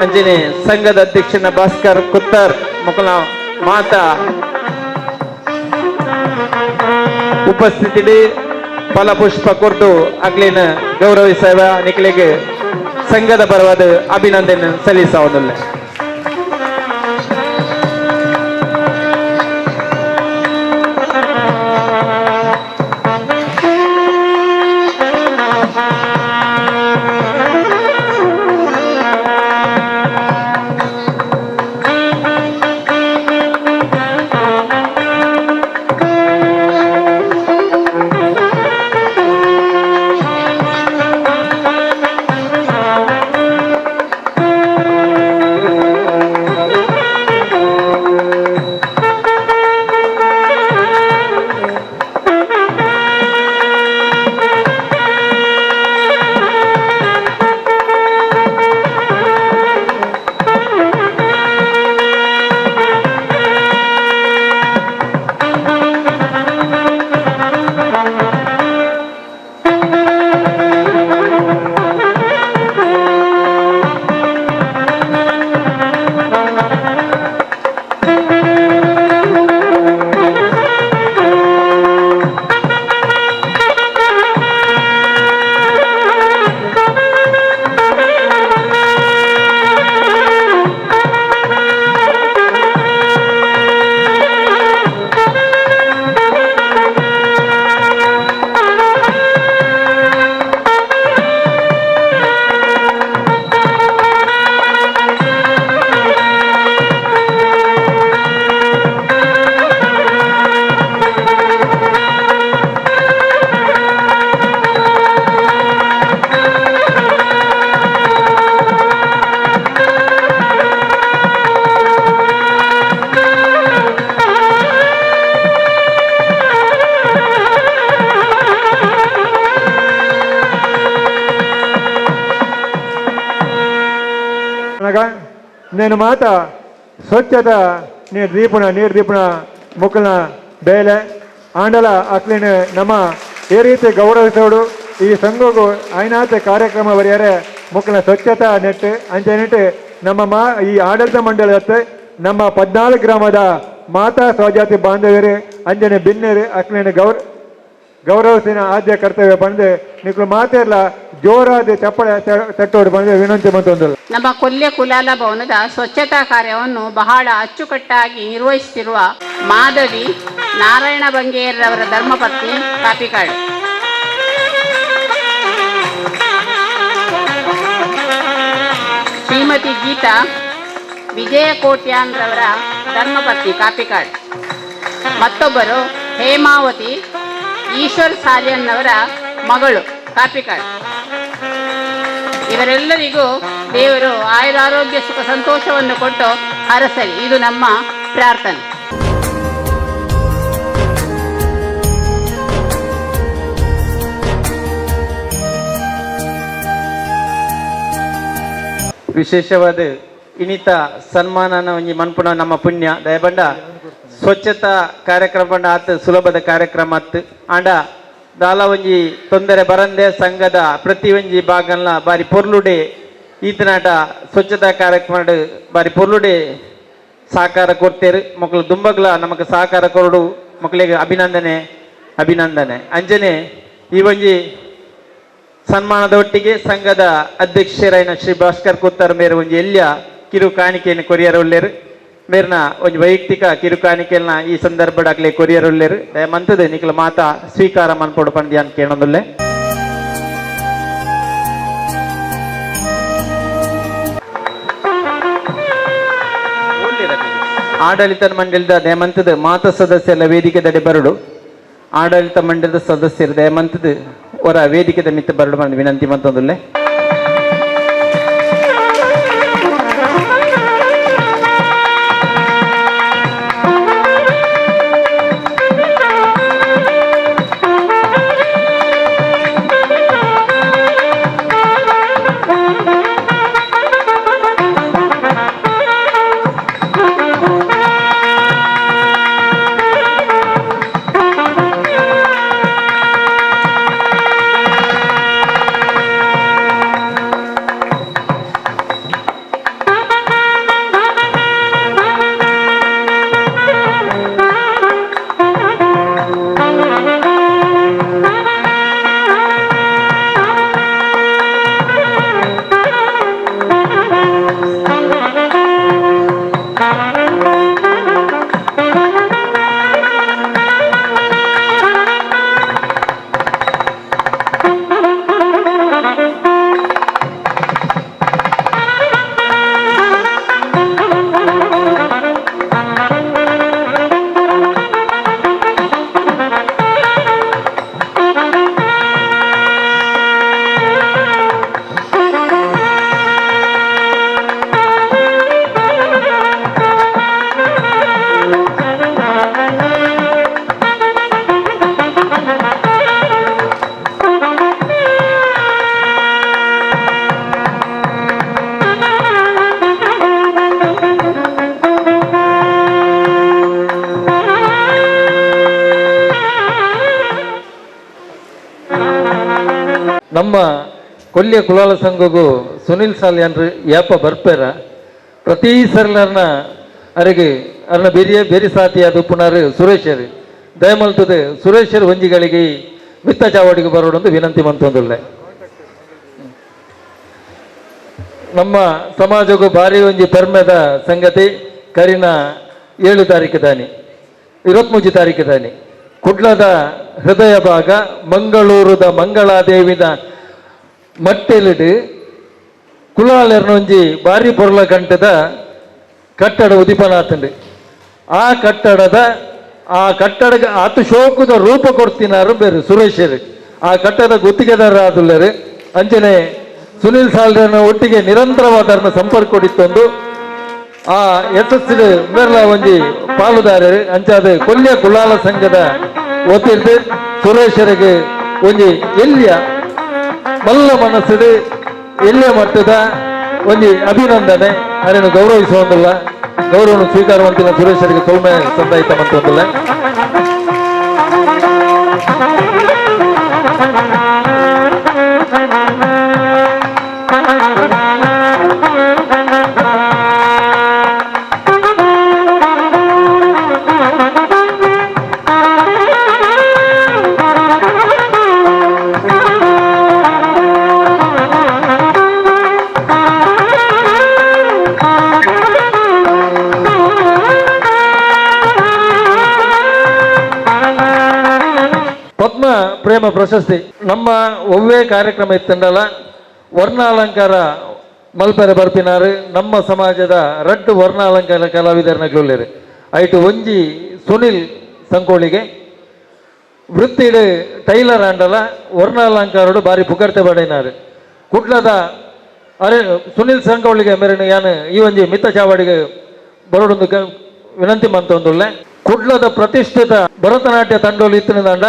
ಅಂಜನೆ ಸಂಘದ ಅಧ್ಯಕ್ಷನ ಭಾಸ್ಕರ್ ಕುತ್ತರ್ ಮುಕಲ ಮಾತಾ ಉಪಸ್ಥಿತಿ ಫಲಪುಷ್ಪ ಕೊರ್ದು ಅಗ್ಲಿನ ಗೌರವಿಸುವ ನಿಕ್ಲೆಗ್ ಸಂಘದ ಪರವಾದ ಅಭಿನಂದನೆ ಸಲ್ಲಿಸುವುದಿಲ್ಲ. నేను మాత ಸ್ವಚ್ಛത ನೀರು ದೀಪನ ನೀರು ದೀಪನ ಮುಕ್ಕನ ಬೇಲೆ ಆಂಡಲ ಅಕ್ಲಿನ ನಮ್ಮ ಈ ರೀತಿ ಗೌರವಿಸೋಡು ಈ ಸಂಘಗೂ ಐನಾತ ಕಾರ್ಯಕ್ರಮ ಬರೆಯರೆ ಮುಕ್ಕನ ಸ್ವಚ್ಛತಾ ನೆಟ್ಟು ಅಂಚೆ ನೆಟ್ಟು ನಮ್ಮ ಮಾ ಈ ಆಡಳಿತ ಮಂಡಳಿ ನಮ್ಮ 14 ಗ್ರಾಮದ ಮಾತಾ ಸ್ವಜಾತಿ ಬಾಂಧವ್ಯರು ಅಂಜನೆ ಬಿನ್ನೆರು ಅಕ್ಲಿನ ಗೌರವಿಸಿನ ಆದ್ಯ ಕರ್ತವ್ಯ ಬಂದು ನಿಕ್ಲು ಮಾತೆಲ್ಲ ಜೋರಾದ ಚಪ್ಪಳೆ ತಟ್ಟೋಡು ಬಂದು ವಿನಂತಿ ಮತ್ತೊಂದು. ನಮ್ಮ ಕೊಲ್ಯ ಕುಲಾಲ ಭವನದ ಸ್ವಚ್ಛತಾ ಕಾರ್ಯವನ್ನು ಬಹಳ ಅಚ್ಚುಕಟ್ಟಾಗಿ ನಿರ್ವಹಿಸುತ್ತಿರುವ ಮಾಧವಿ ನಾರಾಯಣ ಬಂಗೇರವರ ಧರ್ಮಪತ್ನಿ ಕಾಪಿಕಾಡು. ಶ್ರೀಮತಿ ಗೀತಾ ವಿಜಯ ಕೋಟ್ಯಾನ್ರವರ ಧರ್ಮಪತ್ನಿ ಕಾಪಿಕಾಡು. ಮತ್ತೊಬ್ಬರು Hemavathi Eshwar ಸಾಲಿಯನ್ನವರ ಮಗಳು, ಕಾಪಿಕಾಡ್. ಇವರೆಲ್ಲರಿಗೂ ದೇವರು ಆಯುರಾರೋಗ್ಯ ಸುಖ ಸಂತೋಷವನ್ನು ಕೊಟ್ಟು ಹರಸಲಿ, ಇದು ನಮ್ಮ ಪ್ರಾರ್ಥನೆ. ವಿಶೇಷವಾದ ಇನಿತ ಸನ್ಮಾನನ ಒಂಜಿ ಮನ್ಪುನ ನಮ್ಮ ಪುಣ್ಯ ದಯಬಂಡ ಸ್ವಚ್ಛತಾ ಕಾರ್ಯಕ್ರಮ ಪಂಡ ಆತ್ ಸುಲಭದ ಕಾರ್ಯಕ್ರಮ ಅತ್ ಆಂಡ ದಾಲ ಒಂಜಿ ತೊಂದರೆ ಬರಂದೆ ಸಂಘದ ಪ್ರತಿ ಒಂಜಿ ಭಾಗನ್ಲ ಬಾರಿ ಪೊರ್ಲುಡೆ ಈತನಾಟ ಸ್ವಚ್ಛತಾ ಕಾರ್ಯಕ್ರಮ ಬಾರಿ ಪೊರ್ಲುಡೆ ಸಹಕಾರ ಕೊಡ್ತೇರು. ಮಕ್ಕಳು ದುಂಬಗ್ಲ ನಮಕ್ ಸಹಕಾರ ಕೊರಡು, ಮಕ್ಕಳಿಗೆ ಅಭಿನಂದನೆ ಅಭಿನಂದನೆ. ಅಂಜನೆ ಈ ಒಂಜಿ ಸನ್ಮಾನದ ಒಟ್ಟಿಗೆ ಸಂಘದ ಅಧ್ಯಕ್ಷರಾಯಿನ ಶ್ರೀ ಭಾಸ್ಕರ್ ಕುತ್ತಾರ್ ಮೇರು ಒಂಜಿ ಎಲ್ಯ ಕಿರು ಕಾಣಿಕೆಯನ್ನು ಕೊರಿಯರ್ ಉಲ್ಲೇರು. ಮೇರ್ನ ಒಂಜಿ ವೈಯಕ್ತಿಕ ಕಿರು ಕಾಣಿಕೆಯನ್ನ ಈ ಸಂದರ್ಭಡಾಕ್ಲೆ ಕೊರಿಯರ್ ಉಲ್ಲೇರು. ದಯಮಂತದ ನಿಕ್ಲ ಮಾತಾ ಸ್ವೀಕಾರ ಮನ್ಪೊಡು ಪಂದ್ಯಾನ್ ಕೇಳೊಂದುಲ್ಲೆ. ಆಡಳಿತ ಮಂಡಳಿದ ದಯಮಂತದ ಮಾತಾ ಸದಸ್ಯರ ವೇದಿಕೆದಡೆ ಬರಡು. ಆಡಳಿತ ಮಂಡಳದ ಸದಸ್ಯರು ದಯಮಂತದ ಅವರ ವೇದಿಕೆದ ಮಿತ್ತ ಬರಡು ಬಂದು ವಿನಂತಿ ಮಂತೊಂದುಲ್ಲೆ. ನಮ್ಮ ಕೊಲ್ಯ ಕುಲಾಲ ಸಂಘಗೂ ಸುನಿಲ್ ಸಾಲ್ಯಾನ್ರು ಯಾಪ ಬರ್ಪೇರ ಪ್ರತಿ ಸರ್ಲರ್ನ ಅರೆಗೆ ಅರ್ನ ಬೇರೆ ಬೇರೆ ಸಾತಿಯಾದ ಪುನರ್ ಸುರೇಶರು ದಯಮಲ್ತದೆ ಸುರೇಶರು ಒಂಜಿಗಳಿಗೆ ಮಿತ್ತ ಚಾವಡಿಗೆ ಬರೋಡೊಂದು ವಿನಂತಿ ಮಂತೊಂದುಲ್ಲೆ. ನಮ್ಮ ಸಮಾಜಕ್ಕೂ ಭಾರಿ ಒಂಜಿ ಪೆರ್ಮೆದ ಸಂಗತಿ ಕರಿನ 7 ತಾರೀಕು ದಾನಿ 23 ತಾರೀಕು ದಾನಿ ಕುಡ್ಲದ ಹೃದಯ ಭಾಗ ಮಂಗಳೂರುದ ಮಂಗಳಾದೇವಿನ ಮಟ್ಟೆಲಿಡು ಕುಲಾಲೆರ್ನೊಂಜಿ ಭಾರಿ ಪೊರ್ಲ ಗಂಟದ ಕಟ್ಟಡ ಉದಿಪನಾತಂಡು. ಆ ಕಟ್ಟಡದ ಆ ಕಟ್ಟಡ ಆತು ಶೋಕದ ರೂಪ ಕೊಡ್ತಿನಾರು ಬೇರೆ ಸುರೇಶರು ಆ ಕಟ್ಟಡ ಗುತ್ತಿಗೆದಾರ ಆದುಲ್ಲರು. ಅಂಚನೆ ಸುನಿಲ್ ಸಾಲ್ರನ ಒಟ್ಟಿಗೆ ನಿರಂತರವಾದ ಸಂಪರ್ಕ ಕೊಡಿತ್ತೊಂದು ಆ ಯಶಸ್ಸಿಡು ಮೇರ್ಲ ಒಂಜಿ ಪಾಲುದಾರರು. ಅಂಚಾದ ಕೊಲ್ಯ ಕುಲಾಲ ಸಂಘದ ಒತ್ತಿರ್ದು ಸುರೇಶರಿಗೆ ಒಂಜಿ ಎಲ್ಲಿಯ ಮಲ್ಲ ಮನಸ್ಸುಡು ಎಲ್ಲಿಯ ಮಟ್ಟದ ಒಂಜಿ ಅಭಿನಂದನೆ ಅದನ್ನು ಗೌರವಿಸುವಂತಿಲ್ಲ ಗೌರವವನ್ನು ಸ್ವೀಕಾರವಂತಿಲ್ಲ ಸುರೇಶರಿಗೆ ಸೌಮ್ಯ ಸಂದಾಯಿತ ಮಂತೊಂದಿಲ್ಲ. ಪ್ರೇಮ ಪ್ರಶಸ್ತಿ ನಮ್ಮ ಒವ್ವೇ ಕಾರ್ಯಕ್ರಮ ಇತ್ತಂಡಲ್ಲ ವರ್ಣಾಲಂಕಾರ ಮಲ್ಪೆರೆ ಬರ್ಪಿನಾರು ನಮ್ಮ ಸಮಾಜದ ರಡ್ಡು ವರ್ಣಾಲಂಕಾರ ಕಲಾವಿದರನ್ನ ಗ್ಲುಲ್ಲೇರು ಐಟು ಒಂಜಿ ಸುನಿಲ್ ಸಂಕೋಳಿಗೆ ವೃತ್ತಿಡ್ ಟೈಲರ್ ಆಂಡಲ ವರ್ಣಾಲಂಕಾರಡು ಬಾರಿ ಪುಗರ್ತೆ ಪಡೆಯಿನಾರು. ಕುಡ್ಲದ ಅರೆ ಸುನಿಲ್ ಸಂಕವಳಿಗೆ ಮೇರೆನ ಯಾನ್ ಈ ಒಂಜಿ ಮಿತ್ತ ಚಾವಡಿಗೆ ಬರೋಡೊಂದು ವಿನಂತಿ ಮಂತೊಂದುಲ್ಲೆ. ಕುಡ್ಲದ ಪ್ರತಿಷ್ಠಿತ ಭರತನಾಟ್ಯ ತಂಡೋಲು ಇತ್ತಿನದಂಡ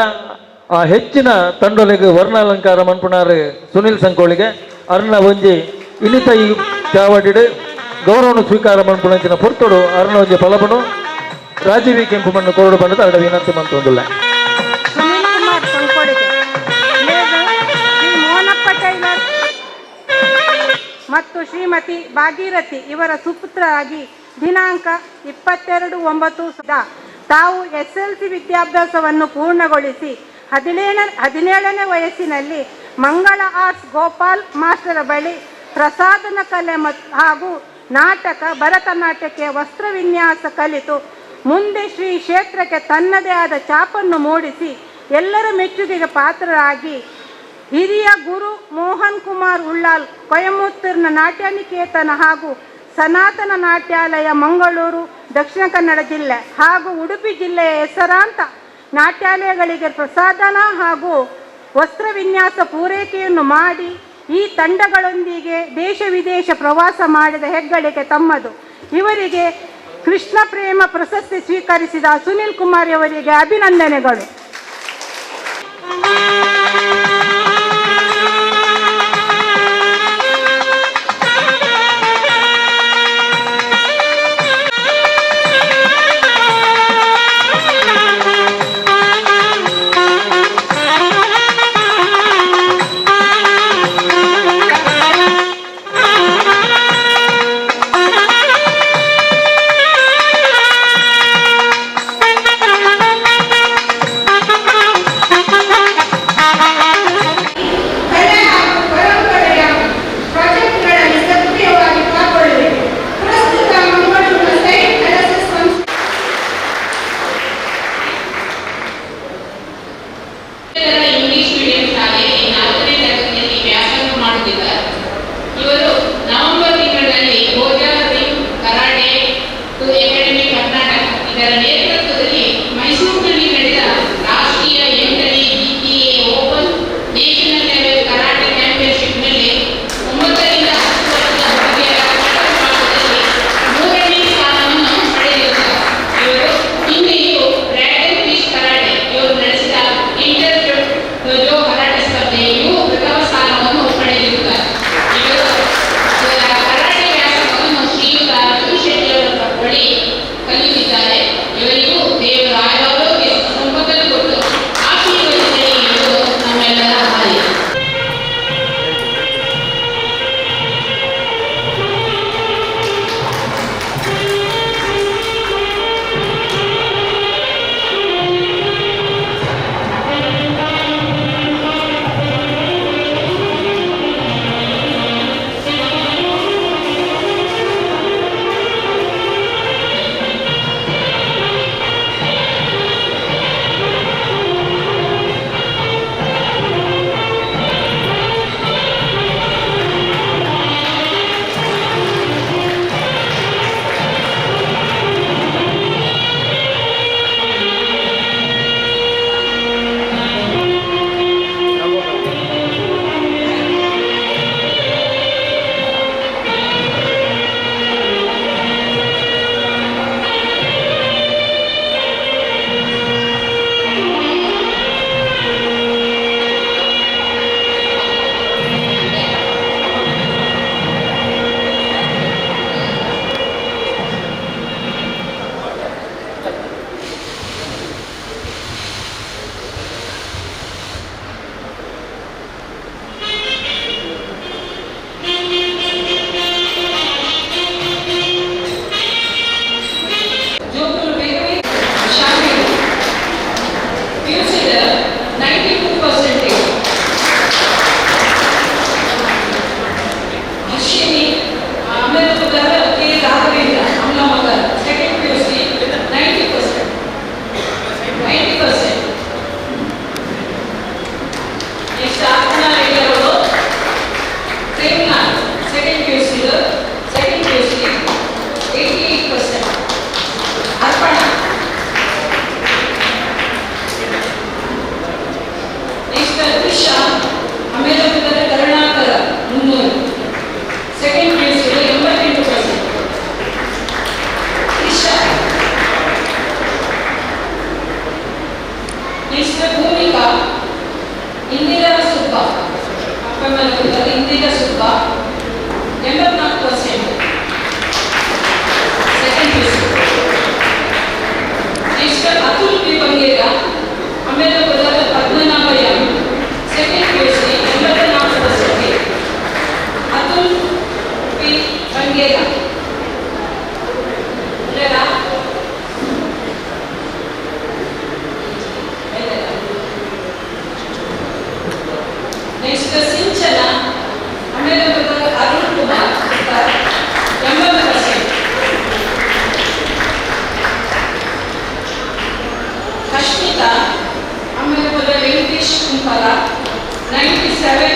ಆ ಹೆಚ್ಚಿನ ತಂಡೋಲಿಗೆ ವರ್ಣಾಲಂಕಾರ ಮನ್ಪುನಾರು ಸುನಿಲ್ ಸಂಕೋಳಿಗೆ. ಅರ್ನ ಒಂಜಿ ಇನ್ನಿತ ಈ ಚಾವಡಿಡ್ ಗೌರವನು ಸ್ವೀಕಾರ ಮನ್ಪುನಂಚಿನ ಪೊರ್ತುಡು ಅರ್ನ ಒಂಜಿ ಫಲಪನು ರಾಜೀವಿ ಕೆಂಪು ಮಣ್ಣು ಕೊರಡು ಬಂದದ ಅರಡ ವಿನಂತಿ ಮಂತೊಂದುಲ್ಲೆ. ಸುನೀಲ್ ಕುಮಾರ್ ಸಂಕೋಳಿಗೆ ಶ್ರೀ ಮೋಹನಪ್ಪ ಟೈಲರ್ ಮತ್ತು ಶ್ರೀಮತಿ ಭಾಗೀರಥಿ ಇವರ ಸುಪುತ್ರರಾಗಿ ದಿನಾಂಕ 22/9 ತಾವು ಎಸ್ಎಲ್ಸಿ ವಿದ್ಯಾಭ್ಯಾಸವನ್ನು ಪೂರ್ಣಗೊಳಿಸಿ 17ನೇ ವಯಸ್ಸಿನಲ್ಲಿ ಮಂಗಳ ಆರ್ಟ್ಸ್ ಗೋಪಾಲ್ ಮಾಸ್ಟರ ಬಳಿ ಪ್ರಸಾದನ ಕಲೆ ಮತ್ತು ಹಾಗೂ ನಾಟಕ, ಭರತನಾಟ್ಯಕ್ಕೆ ವಸ್ತ್ರವಿನ್ಯಾಸ ಕಲಿತು ಮುಂದೆ ಶ್ರೀ ಕ್ಷೇತ್ರಕ್ಕೆ ತನ್ನದೇ ಆದ ಛಾಪನ್ನು ಮೂಡಿಸಿ ಎಲ್ಲರ ಮೆಚ್ಚುಗೆಗೆ ಪಾತ್ರರಾಗಿ ಹಿರಿಯ ಗುರು ಮೋಹನ್ ಕುಮಾರ್ ಉಳ್ಳಾಲ್ ಕೊಯಮತ್ತೂರಿನ ನಾಟ್ಯನಿಕೇತನ ಹಾಗೂ ಸನಾತನ ನಾಟ್ಯಾಲಯ, ಮಂಗಳೂರು, ದಕ್ಷಿಣ ಕನ್ನಡ ಜಿಲ್ಲೆ ಹಾಗೂ ಉಡುಪಿ ಜಿಲ್ಲೆಯ ಹೆಸರಾಂತ ನಾಟ್ಯಾಲಯಗಳಿಗೆ ಪ್ರಸಾದನ ಹಾಗೂ ವಸ್ತ್ರವಿನ್ಯಾಸ ಪೂರೈಕೆಯನ್ನು ಮಾಡಿ ಈ ತಂಡಗಳೊಂದಿಗೆ ದೇಶ ವಿದೇಶ ಪ್ರವಾಸ ಮಾಡಿದ ಹೆಗ್ಗಳಿಕೆ ತಮ್ಮದು. ಇವರಿಗೆ ಕೃಷ್ಣ ಪ್ರೇಮ ಪ್ರಶಸ್ತಿ ಸ್ವೀಕರಿಸಿದ ಸುನಿಲ್ ಕುಮಾರ್ ಅವರಿಗೆ ಅಭಿನಂದನೆಗಳು. ಕಲೆ ಹಾಗೂ ಪರಂಪರೆಯ ಪ್ರಾಜೆಕ್ಟ್ಗಳಲ್ಲಿ ಸಕ್ರಿಯವಾಗಿ ಪಾಲ್ಗೊಳ್ಳುವಿಕೆ. ಪ್ರಸ್ತುತ ಮಂಗಳೂರಿನ ಸೈಂಟ್ ಅಲೋಸಿಯಸ್ ಸಂಸ್ಥೆ ಇಂಗ್ಲಿಷ್ ಮೀಡಿಯಂ ಶಾಲೆಯಲ್ಲಿ 4ನೇ ತರಗತಿಯಲ್ಲಿ ವ್ಯಾಸಂಗ ಮಾಡುತ್ತಿದ್ದಾರೆ. ಇವರು ನವೆಂಬರ್ ತಿಂಗಳಿನಲ್ಲಿ ಗೋಜಾ ಸಿಂಗ್ ಕರಾಟೆ ಟು ಅಕಾಡೆಮಿ ಕರ್ನಾಟಕ ಇದರ ನೇತೃತ್ವದಲ್ಲಿ ಮೈಸೂರಿನಲ್ಲಿ ನಡೆದ ರಾಷ್ಟ್ರೀಯ 8ನೇ GTA open national level karate ಚಾಂಪಿಯನ್ಶಿಪ್ನಲ್ಲಿ 9ರಿಂದ 10 ವರ್ಷದ ಹುಡುಗಿಯರ ಕಟ ವಿಭಾಗದಲ್ಲಿ 3ನೇ ಸ್ಥಾನವನ್ನು ಪಡೆದಿರುತ್ತಾರೆ. ಇವರು ಹಿಂದೆಯೂ ಡ್ರ್ಯಾಗನ್ ಫಿಶ್ ಕರಾಟೆ ಇವರು ನಡೆಸಿದ ಇಂಟರ್ ಡೋಜೋ ಕರಾಟೆ ಸ್ಪರ್ಧೆಯಲ್ಲಿಯೂ ಪ್ರಥಮ ಸ್ಥಾನವನ್ನು ಪಡೆದಿರುತ್ತಾರೆ. ಇವರು ಇವರ ಕರಾಟೆ ವ್ಯಾಸಂಗವನ್ನು ಶ್ರೀಯುತ ಅರ್ಜುನ್ ಶೆಟ್ಟಿಯವರ ಬಳಿ ಕಲಿಯುತ್ತಿದ್ದಾರೆ. ಇವರಿಗೆ ಅಪ್ಪಮ್ಮನ Indira Subba 84%, second PUC. Next Atul P Bangera ಆಮೇಲೆ Padmanabha M, second PUC, 84%. Atul P Bangera. Next Sinchana ಆಮೇಲೆ ಅರುಣ್ ಕುಮಾರ್ 80%. ಹಶ್ಮಿತಾ ಆಮೇಲೆ ವೆಂಕಟೇಶ್ ಕುಂಪಲ 97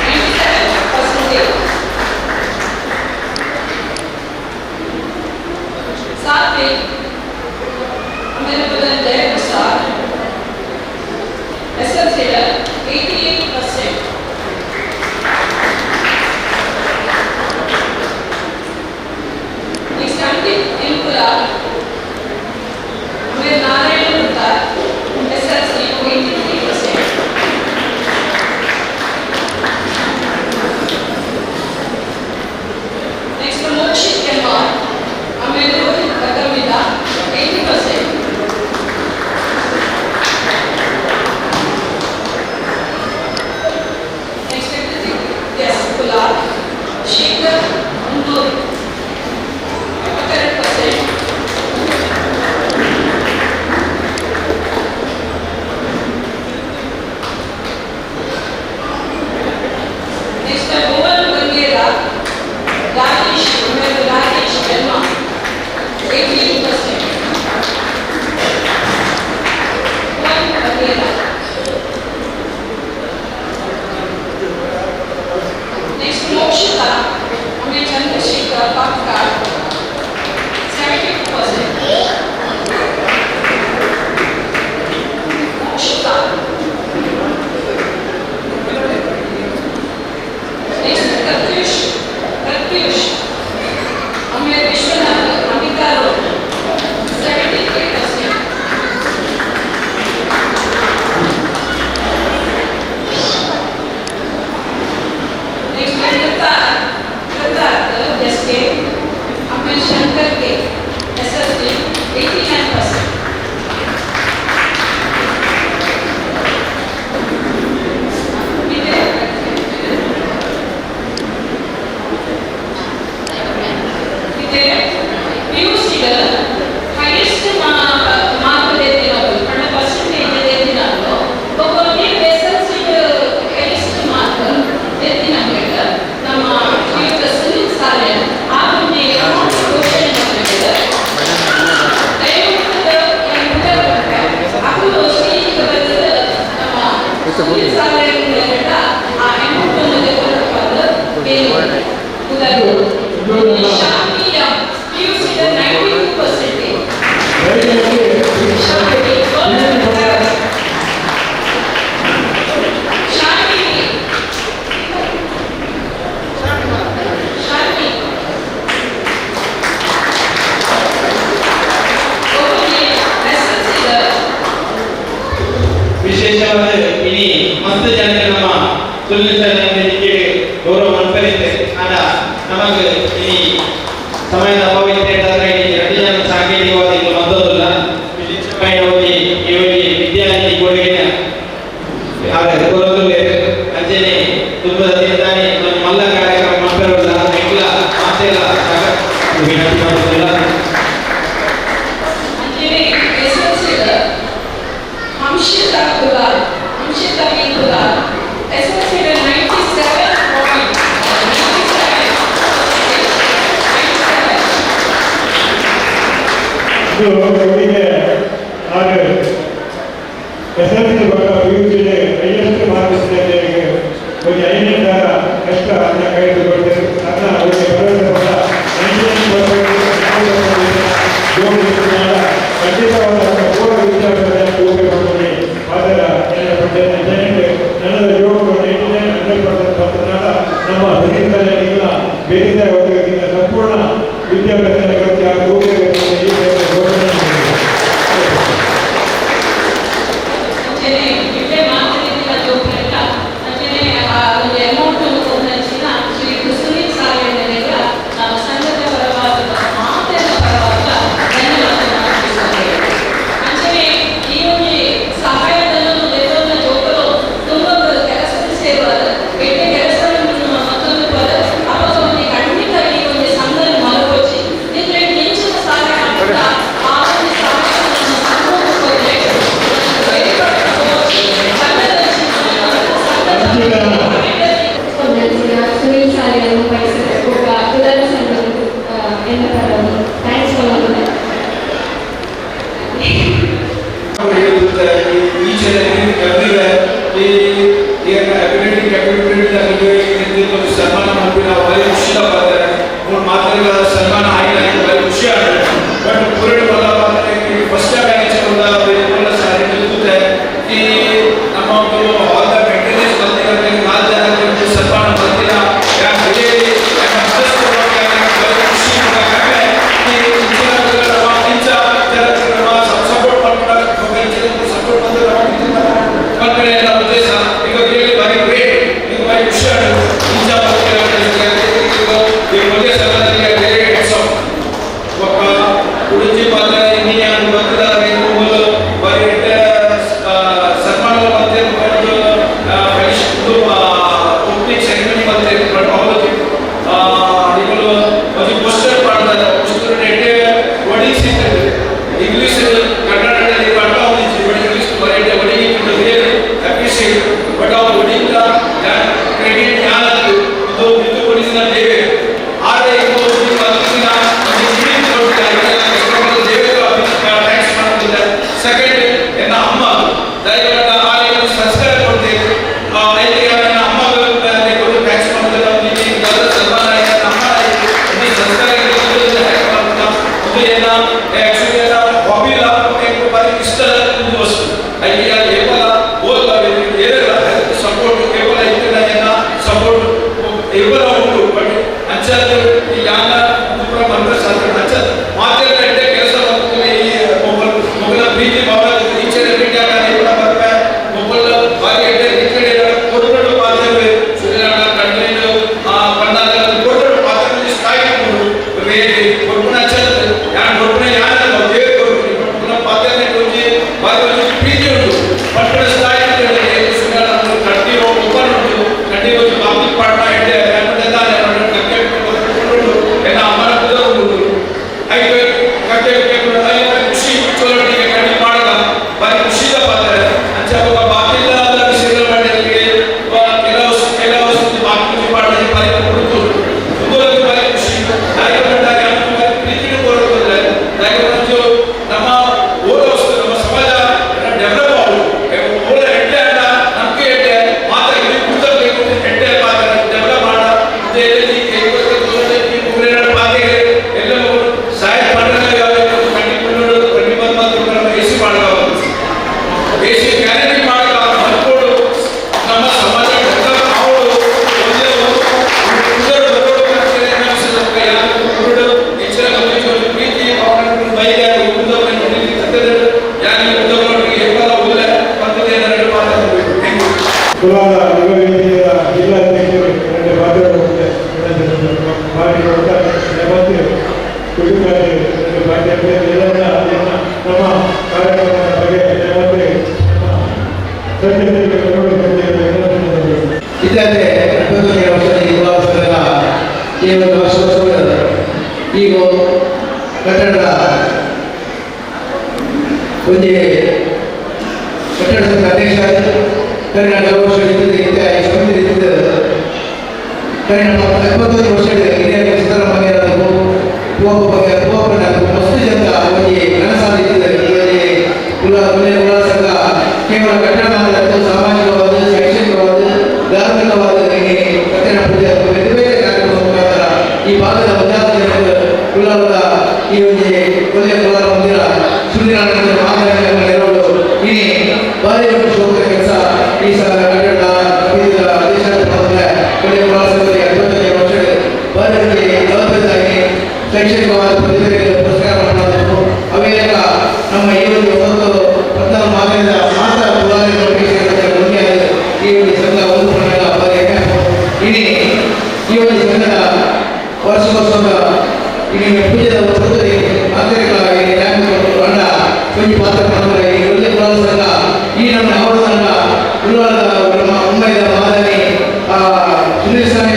97%. Satvik ಆಮೇಲೆ Jayaprasad SLC 88%. Next Ankit Enkula ಆಮೇಲೆ Narayana Gupta SLC 83%. Next Mokshith MR ಆಮೇಲೆ Rohit Kagamila 80%. Next Hrithik S Kulal, Shekhar Mundur 72%. Next Bhuvan Bangera, Rajesh ಆಮೇಲೆ Rajesh Sharma 88%. Bhuvan Bangera. Next Mokshitha ಆಮೇಲೆ Chandrashekar ಪಾಕ್ಕಾಡ್ 72%. Mokshitha. Next Pratyush Pratyush ಆಮೇಲೆ Vishwanath Amita road 73%. Next Kritarth S K ಆಮೇಲೆ Shankar K SSC 89%. ಇದೆ ಇದೆ PUC highest mark ದೇತಿನವು ಪಂಡ percentage ದೇತಿನವು ಒಬ್ಬೊಬ್ಬ SLC highest mark ದೇತಿನಂಗೆ ನಮ್ಮ ಶ್ರೀಯುತ ಸುನಿಲ್ ಸಾಲೆ ಆ ಒಂಜಿ ಅಮೌಂಟ್ ಘೋಷಣೆ ಮಾಡಿದೆ. ದಯವಿಟ್ಟು ಅಕುಲು ಸ್ಟೇಜಿಗೆ ಬಂದು ನಮ್ಮ ಸುನಿಲ್ ಸಾಲೆ ಆ ಅಮೌಂಟ್ ಅನ್ನು ತೆಗೆದುಕೊಂಡು ಶಾಂತಿ ಎಂ ಪಿಯುಸಿ 92%. ಶಾಂತಿ ಶಾಂತಿ ಶಾಂತಿ ಎಸ್ಎಲ್ಸಿ ವಿಶೇಷವಾದ ಇನಿ ಮಸ್ತ್ ಜನ ನಮ್ಮ ಸುನಿಲ್ ಗೌರವ ಮನ್ಪರಿತೆ. ಆಂಡ ನಮಗೆ ಈ ಸಮಯದ ಅಭಾವ ಇತ್ತೆ. ಇನಿ ರಡ್ಡು ಜನ ಸಾಂಕೇತಿಕವಾದ ಇದು ಮದ್ದೊಂದುಲ್ಲ ಒಂಜಿ ಈ ಒಂಜಿ ವಿದ್ಯಾನಿಧಿ ಕೊಡುಗೆನ ಆಗ ಕೊರೊಂದುಲ್ಲೆರ್. ಅಂಚನೆ ತುಂಬದ ದಿನದಾನಿ ಒಂಜಿ ಮಲ್ಲ ಕಾರ್ಯಕ್ರಮ ಮನ್ಪೆರುಲ್ಲ ಎಂಕ್ಲ ಮಾತೆಲ ವಿನಂತಿ ಮಲ್ಪುಲ್ಲ. ಅಂಚನೆ SLC Hamshita Kulal, Hamshita V Kulal SLC 97.97. ಇದು ಇವರಿಗೆ ಆರು ಎಸ್ಎಲ್ಸಿ ಬೊಕ್ಕ ಪಿಯುಸಿ ಹೈಯೆಸ್ಟ್ ಮಾರ್ಕ್ಸ್ ಒಂಜಿ 5,000 ಎಕ್ಸ್ಟ್ರಾ ಅನ್ನ ಕೈದು ಕೊಡ್ತೇವೆ. ಅನ್ನ ಒಂಜಿ ಭರವಸೆ ಪಡ 99% ಖಂಡಿತವಾದ ಪೂರ ವಿದ್ಯಾಭ್ಯಾಸ ಜೋಕೆ ಬಂದು ಅದರ ನನ್ನ ಜೋಕು 99 100% ಬಂದ ನಮ್ಮ ಸುನೀಲ್ ಬೇರೆ ವರ್ಗದಿಂದ ಸಂಪೂರ್ಣ ವಿದ್ಯಾಭ್ಯಾಸ ಖರ್ಚು ಜೋಕೆ ಈ ಘೋಷಣೆ. ಅಂಚನೆ Thanks ಪನೊಂದುಲ್ಲೆ. Each and everywhere ಈ ability capability ಸನ್ಮಾನ ಮಾಡ್ತೀವಿ. ನಾವು ಭಾರಿ ಖುಷಿ ಬರ್ತಾರೆ ಮೂರು ಮಾತುಗಳ ಸನ್ಮಾನ ಆಯ್ತು, ಭಾರಿ ಖುಷಿ ಆಗುತ್ತೆ. ಬಟ್ ಪೂರೈಕೆ ಫಸ್ಟ್ ಟೈಮ್ ಸಾರಿ ಈ ನಮ್ಮ ಒಂದು ಹಾಲ್ ಮೇಂಟೆನೆನ್ಸ್ ಬಂದಿಲ್ಲ, ನಾಲ್ಕು ಜನ ಸನ್ಮಾನ ಬಂದಿಲ್ಲ. ಯಾಕೆ ಖುಷಿ ಸಪೋರ್ಟ್ ಮಾಡ್ತಾರೆ ಉದ್ದೇಶ ಈಗ ರಿಯಲಿ ಭಾರಿ ಗ್ರೇಟ್. ಈಗ ಭಾರಿ ಖುಷಿ ಆಗುತ್ತೆ. ಒಕ್ಕ ಉಡುಚಿ ಪಾತ್ರ ಇನ್ನಿ ಗೊತ್ತಿಲ್ಲ ಬಾರಿ ಸನ್ಮಾನ ಮತ್ತೆ ಓಪನಿಂಗ್ ಸೆರೆಮನಿ ಮತ್ತೆ ಬಟ್ ಅವರು ನಿಮ್ಮಲು ಒಂದು ಪೋಸ್ಟರ್ ಮಾಡ್ತಾರೆ. ಪೋಸ್ಟರ್ ಎಡ್ಡೆ ವರ್ಡಿಂಗ್ಸ್ ಇರ್ತದೆ. ಇಂಗ್ಲೀಷ್ ಕನ್ನಡದಲ್ಲಿ ಅರ್ಥ ಆಗುದಿಲ್ಲ, ಬಟ್ ಇಂಗ್ಲೀಷ್ ಬಾರಿ ಎಡ್ಡೆ wording, really appreciate. But ಆ ವರ್ಡಿಂಗ್ ಕ್ರೆಡಿಟ್ ಯಾರದ್ದು? ಇದು ಇದು ಕೊಡಿಸಿದ ದೇವೆ. ಆದರೆ ಇದು thanks ಮಾಡ್ತಿದ್ದೆ. ಸೆಕೆಂಡ್, ಎನ್ನ ಅಮ್ಮ ದಯವಿಟ್ಟು ಆ ಒಂದು ಸಂಸ್ಕಾರ ಕೊಡ್ತೇವೆ. ನನ್ನ ಅಮ್ಮ thanks ಮಾಡ್ತಾರೆ. ಸನ್ಮಾನ ಅಮ್ಮ ಸಂಸ್ಕಾರ ಇದು ಏನ ಆಕ್ಚುಲಿ ಏನ ಹಾಬಿ ಇಲ್ಲ, ಬಾರಿ ಇಷ್ಟ ಒಂದು ವಸ್ತು. ಐಗೆ ಕೇವಲ ಓದ್ಲ ಏನೆಲ್ಲ ಹೆಲ್ತ್ ಸಪೋರ್ಟ್ ಕೇವಲ ಇತ್ತಿನ ಏನ ಸಪೋರ್ಟ್ ಕೇವಲ ಉಂಟು. ಬಟ್ ಅಂಚದ ಯಾನ ಪೂರ ಮಂತ್ರ ಶಾಸ್ತ್ರ ಅಂಚ ಮಾತೆಲ್ಲ ಎಡ್ಡೆ ಕೆಲಸ ಮಾಡ್ತಾರೆ. ಈ ಮೊಬೈಲ್ ಮೊಬೈಲ್ ಪ್ರೀತಿ ಭಾವ ಈಚೆ ಮೀಡಿಯಾ ಕೂಡ ಬರ್ಪೆ ಮೊಬೈಲ್ ಬಾರಿ ಎಡ್ಡೆ ಈ ಕಡೆ ಕೊರಗಡು ಪಾತ್ರೆ ಸುರಿನಾಡ ಕಣ್ಣೀರು ಆ ಬಣ್ಣದ ಕೊರಗಡು ಪಾತ್ರೆ ಸ್ಥಾಯಿ ಕೊರ್ಪುನ ಅಂಚದ ಯಾನ್ ಕೊರ್ಪುನ ಯಾನ ದೇವ ಕೊರ್ಪುನಿ. ಬಟ್ ಪುನಃ ಪಾತ್ರೆ ಒಂಜಿ ಬಾರಿ ಒಂಜಿ ಪ್ರೀತಿ ಉಂಟು. ಪಟ್ಟಣ ಸ್ಥಾಯಿ ಸುರಿನಾಡ ಕಣ್ಣೀರು ಮೊಬೈಲ್ ಉಂಟು. ಕಣ್ಣೀರು ಒಂಜಿ ಬಾಕಿ ಪಾಡ್ನ ಎಡ್ಡೆ ಕಕ್ಕೆ ಉಂಟು. ಎನ್ನ ಅಮ್ಮನ ಪುದರ್ ಉಂಟು. ಐದು ಕಕ್ಕೆ ಖುಷಿ ಚೋಲಟಿಗೆ ಕಣ್ಣಿ ಮಾಡದ ಬಾರಿ ಖುಷಿದ ಪಾತ್ರೆ. ಅಂಚ ಬಾಕಿಲ್ಲದ ವಿಷಯಗಳ ಮಾಡಿ ಕೆಲವು ಕೆಲವು ಬಾಕಿ ಪಾಡದೆ ಬಾರಿ ಕೊಡ್ತು ಉಂದು ಬಾರಿ ಖುಷಿ. ಪ್ರೀತಿ ಕೊಡೋದ್ರೆ ನಮ್ಮ ಓದ ವಸ್ತು ನಮ್ಮ ಸಮಾಜ ಡೆವಲಪ್ ಆಗುದು. ಓದ ಎಡ್ಡೆ ಅಲ್ಲ ನಮ್ಗೆ ಎಡ್ಡೆ ಮಾತ್ರ ಇಲ್ಲಿ ಕೂತಬೇಕು ಎಡ್ಡೆ ಮಾತ್ರ ಡೆವಲಪ್ ಮಾಡ ಎಲ್ಲ ಸಹಾಯ ಮಾಡಿದ್ರೆ ಕಣ್ಣಿ ಬಂದ್ ಮಾತ್ರ ಎ ಸಿ ಮಾಡೋ A C guarantee ಮಾಡೋ ಮಲ್ಕೋಡು ನಮ್ಮ ಸಮಾಜ ಡೆವಲಪ್ ಆಗೋದು. ಒಂದೇ ಪ್ರೀತಿ ಕುಲಾಲ ಯುವ ವೇದಿಕೆಯ ಜಿಲ್ಲಾ ಅಧ್ಯಕ್ಷರು ಎರಡು ಮಾಧ್ಯಮದ ಮಾಡಿಕೊಟ್ಟ ಮತ್ತು ಕುಟುಂಬ ಎಲ್ಲ ನಮ್ಮ ಕಾರ್ಯಕ್ರಮದ ಬಗ್ಗೆ ಮತ್ತು ಸದಸ್ಯರಿಗೆ ಇದಾದರೆ 21ನೇ ವರ್ಷದ ಯುವ ಸಂಘದ ಈ ಒಂದು ವಾರ್ಷಿಕೋತ್ಸವದ ಈಗ ಕಟ್ಟಡದ ಒಂದು ಕಟ್ಟಡ ಸಂಘದ ಅಧ್ಯಕ್ಷ ಕರ್ನಾಟಕ ವರ್ಷ ಇದ್ದ ಕನ್ನಡ 21 ವರ್ಷ ಹಿರಿಯ ಸಿದ್ದರಾಮಯ್ಯ ಪೂವಪ್ಪ ಪೂವಪ್ಪನ ಮಸ್ತು ಜನ ಒಂಜಿ ಕನಸಾದ ಇದ್ದಿದೆ. ಕುಲ ಕುಲ ಸಂಘ ಕೇವಲ ಕಟ್ಟಡ ಮಾತ್ರ, ಸಾಮಾಜಿಕವಾದ, ಶೈಕ್ಷಣಿಕವಾದ, ಧಾರ್ಮಿಕವಾದ ಕಟ್ಟಡ ಪೂಜೆ ಬೇರೆ ಬೇರೆ ಕಾರ್ಯಕ್ರಮ ಮುಖಾಂತರ ಈ ಭಾಗದ ಒಂದಾದ ಜನರು ಕುಲಾಲದ ಈ ಒಂದು ಕೊಲ್ಯ ಕುಲಾಲ ಮಂದಿರ ಸುಳ್ಳಿನಾಡಿನ ಮಾದರಿ ನೆರವು ಇನಿ ಭಾರಿ ಒಂದು ಶೋಕದ ಕೆಲಸ. ಈ ಸಲ ಕಟ್ಟಡ ಅಧ್ಯಕ್ಷ ಕೊಲ್ಯ ಕುಲಾಲ ಸಂಘದ 21ನೇ ವರ್ಷ ಭಾರಿ ಜವಾಬ್ದಾರಿ ಶೈಕ್ಷಣಿಕವಾದ ಪ್ರತಿಭೆಗಳಿಗೆ ಪುರಸ್ಕಾರ ಮಾಡಬೇಕು. ಅವೇಕ ನಮ್ಮ ಈ ಒಂದು ಒಂದೊಂದು ಪ್ರಥಮ ಮಾದರಿಯ ಮಾತ್ರ ಕುಲಾಲಿ ಈ ಒಂದು ಸಂಘ ಒಂದು ಪ್ರಮಾಣ ಭಾರಿ ಹೆಮ್ಮೆ. ಇಡೀ ಈ ಒಂದು ಸಂಘದ ವಾರ್ಷಿಕೋತ್ಸವದ ಇಲ್ಲಿ ಪೂಜೆದ ಪದ್ಧತಿ ಆಂತರಿಕವಾಗಿ ಬಣ್ಣ ಒಂಜಿ ಪಾತ್ರ ಪಂದ್ರೆ ಈ ಒಳ್ಳೆ ಕುಲಾಲ ಸಂಘ ಈ ನಮ್ಮ ಅವರ ಕುಲಾಲದ ನಮ್ಮ ಮುಂಬೈದ ಮಾದರಿ ಸುನೀಲ್ ಸ್ವಾಮಿ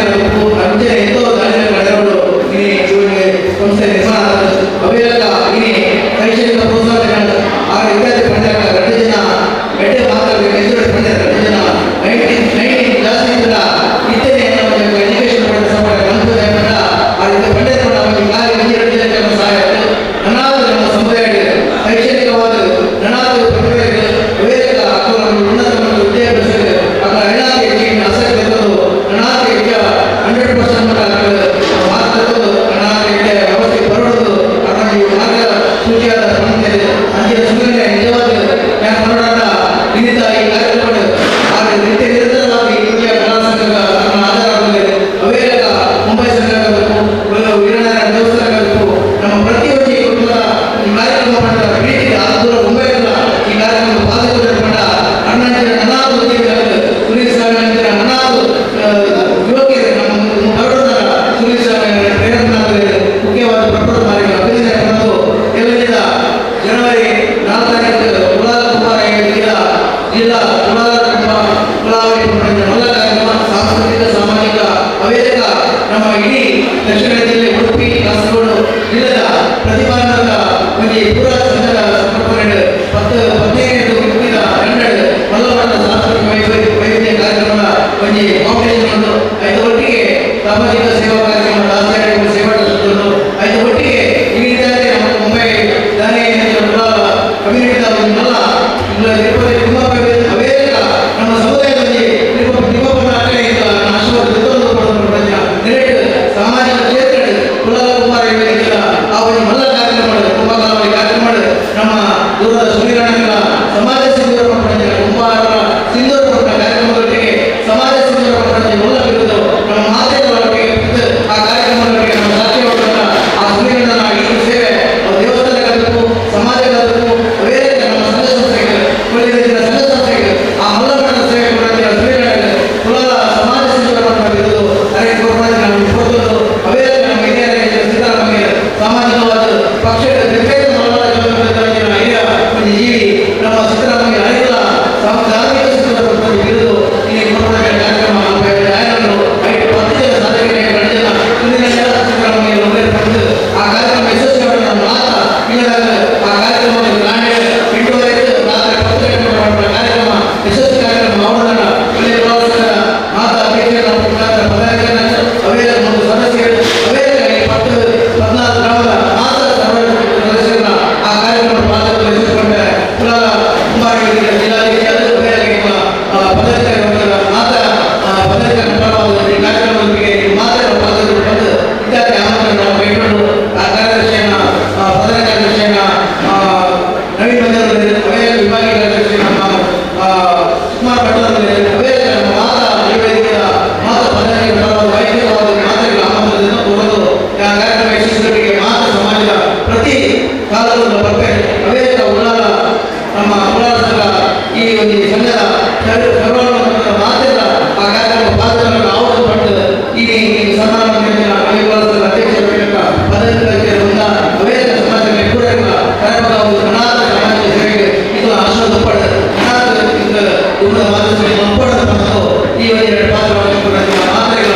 ಅಂಚೆ ಎಂತೋ ದಾಳಿನ ನಡೆದವರು ಇನಿ ಇವನಿಗೆ ಸಂಸ್ಥೆ ನಿರ್ಮಾಣ ಅವೆಲ್ಲ ಇನಿ ಶೈಕ್ಷಣಿಕ ಪ್ರೋತ್ಸಾಹ ಆ ವಿದ್ಯಾರ್ಥಿ ಪಂಡ್ಯಾಗ ಎರಡು ಜನ ಎಡ್ಡೆ ಮಾತಾಡಬೇಕು ಎದುರು ಪಂಡ್ಯ ಎರಡು ಜನ 19 ಜಾಸ್ತಿ ಇದ್ರ ಇತ್ತನೇ ಎಜುಕೇಶನ್ ಪಡೆದ ಸಪೋರ್ಟ್ ಅನುಕೂಲ ಆ ರೀತಿ ಪಂಡ್ಯ ನಮ್ಮ ಕಾಲಿ ಎರಡು Dakshina Kannada ಜಿಲ್ಲೆ ಉಡುಪಿ ಕಾಸರಗೋಡು ಜಿಲ್ಲೆದ ಪ್ರತಿಭಾನ್ವಿತ ಒಂಜಿ ಪೂರ ಸಂಘದ ಸಮರ್ಪಣೆ 10 15 ಉಡುಪಿದ ಕನ್ನಡ ಮಲ್ಲಮಠದ ಸಾಂಸ್ಕೃತಿಕ ವೈವಿಧ್ಯ ಕಾರ್ಯಕ್ರಮದ ಒಂಜಿ ಫೌಂಡೇಶನ್ ಉಂಟು. ಐದು ಒಟ್ಟಿಗೆ ಸಾಮಾಜಿಕ ಸೇವಾ ಕಾರ್ಯಕ್ರಮ ದಾಸರ ಸೇವಾ ಟ್ರಸ್ಟ್ ಐದು ಒಟ್ಟಿಗೆ ಈ ರೀತಿಯಾಗಿ ನಮ್ಮ ಮುಂಬೈ ದಾನಿ ಕಮ್ಯುನಿಟಿ ಮಲ್ಲ ತಿರುಪತಿ ತುಂಬ ಅವೇಕ ನಮ್ಮ ಸಮುದಾಯದಲ್ಲಿ ಆಶೀರ್ವಾದ ಸಾಮಾಜಿಕ ಕ್ಷೇತ್ರ ಕುಲಾಲ ಕುಮಾರ ಆ ಒಂದು ಮಲ್ಲ ಕಾರ್ಯಕ್ರಮ ಕುಂಭಕಾಲಾವಳಿ ಕಾರ್ಯಕ್ರಮ ನಮ್ಮ ದೂರದ ಸುನೀರಣಗಳ ಸಮಾಜ ಸಿಂಧೂರ ಕುಂಬಾರರ ಸಿಂಧೂರ ಕಾರ್ಯಕ್ರಮದೊಟ್ಟಿಗೆ ಸಮಾಜ ಸಿಂಧೂರ ಮಲ್ಲ ಬಿರುದು ನಮ್ಮ ಮಾತೆಯವರೊಟ್ಟಿಗೆ ಆ ಕಾರ್ಯಕ್ರಮದೊಟ್ಟಿಗೆ ನಮ್ಮ ಸಾಕ್ಷಿಯವರ ಆ ಸುನೀರಣ್ಣನ ಈ ಸೇವೆ ದೇವಸ್ಥಾನಕ್ಕೂ ಸಮಾಜಕ್ಕೂ ಬೇರೆ ನಮ್ಮ ಸಂಘ ಸಂಸ್ಥೆಗೆ ಒಳ್ಳೆಯ ಸಂಘ ಸಂಸ್ಥೆಗೆ ಆ ಮಲ್ಲ ಮಟ್ಟದ ಸೇವೆ ಸುನೀರಣ್ಣ ಕುಲಾಲ ಸಮಾಜ ಸಿಂಧೂರ ಬಿರುದು ಅನೇಕ ಅವೇ ನಮ್ಮ ಹಿರಿಯರ ಸಿದ್ದರಾಮಯ್ಯ ಸಾಮಾಜಿಕವಾದ ಪಕ್ಷದ ನಿರ್ಭೇದ ಹಿರಿಯ ಒಂದು ಜೀವಿ ನಮ್ಮ ಸಿದ್ದರಾಮಯ್ಯ ಅನೇಕ ಧಾರ್ಮಿಕ ಸಿದ್ದರಾಮಯ್ಯ ಬಿರುದು ಈ ಕಾರ್ಯಕ್ರಮ 10 ಜನ ಸಾಧಕರಿಗೆ 2 ಜನ ಸಿದ್ದರಾಮಯ್ಯ ಆ ಕಾರ್ಯಕ್ರಮ ಯಶಸ್ವಿ ಮಾತ್ರ ಆ ಕಾರ್ಯಕ್ರಮದಲ್ಲಿ 8:30 ರಾತ್ರಿ 10 ಗಂಟೆ ಮಾಡುವ ಕಾರ್ಯಕ್ರಮ ಯಶಸ್ವಿ ಕಾರ್ಯಕ್ರಮ ಮಾಡೋಣ. ಮಾತಾ ಅಧ್ಯಕ್ಷರ ಪದಾಧಿಕಾರಿ ಅವೇ ಒಂದು ಸದಸ್ಯರು ಅವೇ 10 14 ಗ್ರಾಮದ ಮಾತ್ರ ಸದಸ್ಯರನ್ನ ಆ ಕಾರ್ಯಕ್ರಮ ಪಾತ್ರದಲ್ಲಿ ಯಶಸ್ವಿಗೊಂಡರೆ ಕುಲಾಲ ಕುಮಾರ ಜಿಲ್ಲಾಧಿಕಾರಿ ಪದಾಧಿಕಾರಿ ಮಾತಾ ಪದಾಧಿಕಾರಿ ಪರವಾಗಿ ಕಾರ್ಯಕ್ರಮದೊಂದಿಗೆ ಮಾತ್ರ ಪಾತ್ರದಲ್ಲಿ ಬಂದು ಇತ್ಯಾದಿ ಆಮಂತ್ರಣ ನಾವು ಕೈಗೊಂಡು ಆ ಕಾರ್ಯದರ್ಶಿಯನ್ನ ಪ್ರಧಾನ ಕಾರ್ಯದರ್ಶಿಯನ್ನ ನವೀನ್ ಬಂದರು ಅವೇ ವಿಭಾಗೀಯ ಕಾರ್ಯದರ್ಶಿ ನಮ್ಮ ಸುಕುಮಾರ್ ಭಟ್ಟರಲ್ಲಿ ಅವೇ ನಮ್ಮ ಮಾತಾ ವೇದಿಕೆಯ ಮಾತಾ ಪದಾಧಿಕಾರಿ ಪರವಾಗಿ ವೈಯಕ್ತಿಕವಾದ ಮಾತೆಗಳ ಆಮಂತ್ರಣವನ್ನು ಕೋರಲು ಆ ಕಾರ್ಯಕ್ರಮ ಯಶಸ್ವಿಗೆ ಮಾತ್ರ ಸಮಾಜದ ಪ್ರತಿ ಕಾಲದಲ್ಲೂ ಬರ್ತೇವೆ. ಅವೇ ಉಳ್ಳಾಲ ನಮ್ಮ ಉಳ್ಳಾಲ ಸಂಘ ಈ ಒಂದು ಸಂಘದ ಸರ್ವಾನುಮತದ ಮಾತೆಲ್ಲ ಆ ಕಾರ್ಯಕ್ರಮ ಪಾತ್ರವನ್ನು ಆವರಣ ಪಟ್ಟು ಈ ಸನ್ಮಾನ ಅಧ್ಯಕ್ಷರ ಪದಾಧಿಕಾರಿ ಅವೇ ಸಮಾಜಕ್ಕೆ ಕೂಡ ಅನಾಥ ಸಮಾಜ ಸೇವೆಗೆ ಇದು ಆಶೀರ್ವಾದ ಪಡೆದ ಅನಾಥ ಮಾತೃ ಈ ಒಂದು 2 ಪಾತ್ರವನ್ನು ಮಾತ್ರೆಗಳ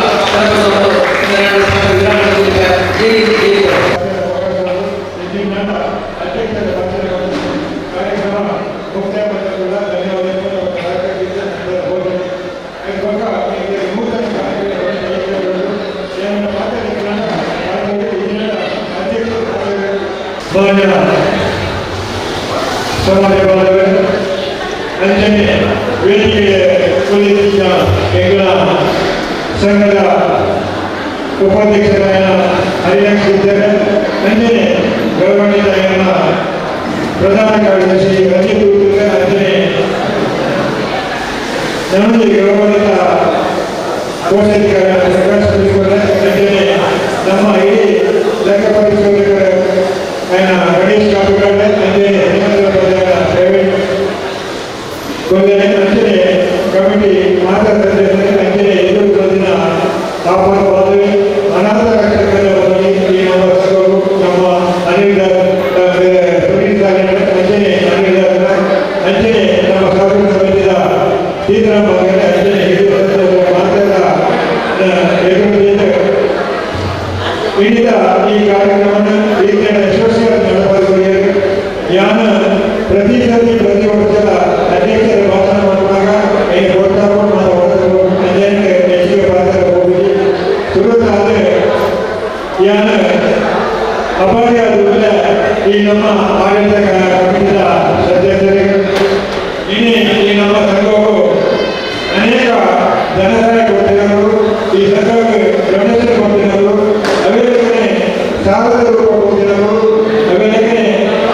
ಮಾನ್ಯ ಸಮಾಜ ಬಾಂಧವರೇ, ಅಂಜನೆ ವೇದಿಕೆಯ ಕುಳಿತಿದ್ದ ಎಂಗಳ ಸಂಘದ ಉಪಾಧ್ಯಕ್ಷರಾದ ಹರಿನಾಥ್ ಇದ್ದಾರೆ. ಅಂಜನೆ ಗೌರವಾನ್ವಿತ ಪ್ರಧಾನ ಕಾರ್ಯದರ್ಶಿ ರಂಜಿತ್ ಉತ್ತುಂಗ, ಅಂಜನೆ ನಮ್ಮಲ್ಲಿ ಗೌರವಾನ್ವಿತ ಕೋಶಾಧಿಕಾರಿ ಪ್ರಕಾಶ್ ಕುಲಿಕೊಂಡ, ಅಂಜನೆ ನಮ್ಮ ಇಡೀ ಲೆಕ್ಕ ಪರಿಶೋಧಕರ ಗಣೇಶ್ ಕಾಪುಗಾಡೆ, ಅಂಜನೆ ಪ್ರವೀಣ್ ಕೊಂದನೆ, ಅಂಜನೆ ಕಮಿಟಿ ಮಾತಾ ಸದಸ್ಯರು, ಅಂಜನೆ ಎದುರು ದಿನ ತಾಪನ ಬಾಂಧವಿ ಅನಾಥ ರಕ್ಷಕರ ಬಗ್ಗೆ ಈ ನಮ್ಮ ಸಂಘವು ನಮ್ಮ ಅನಿಲ್ ಸುನೀಲ್ ಸಾಗರ, ಅಂಜನೆ ಅನಿಲ್ ಅಂಜನೆ ನಮ್ಮ ಶಾಸಕ ಸಮಿತಿಯ ಸೀತಾರಾಮ ಅಂಜನೆ ಹಿರಿಯ ಸದಸ್ಯರ ಮಾತ್ರ ಎದುರು ಇನ್ನಿತ ಈ ಕಾರ್ಯಕ್ರಮವನ್ನು ರೀತಿಯ ಯಶಸ್ವಿಯಾಗಿ ನಡೆಸಲು ಯಾನ ಪ್ರತಿ ಸತಿ ಪ್ರತಿ ವರ್ಷದ ಅಧ್ಯಕ್ಷರ ಭಾಷಣ ಮಾಡುವಾಗ ಏನು ಕೊಡ್ತಾರೋ ಮತ್ತು ಹೆಚ್ಚಿಗೆ ಪಾತ್ರ ಹೋಗಿ ಸುರುತ್ತಾದರೆ ಯಾನ ಅಪಾಯ ಈ ನಮ್ಮ ಆಡಳಿತ ಕಮಿಟಿಯ ಸದಸ್ಯರಿಗೆ ಇನ್ನು ಈ ನಮ್ಮ ಸಂಘವು ಅನೇಕ ಜನಸಹಾಯ ಕೊಡ್ತಿರೋರು, ಈ ಸಂಘಕ್ಕೆ ಡೊನೇಷನ್ ಕೊಡ್ತಿರೋರು, ಅವೇಲಕನೆ ಸಾಲದ ರೂಪ ಕೊಡ್ತಿರೋರು, ಅವೇಲಕನೆ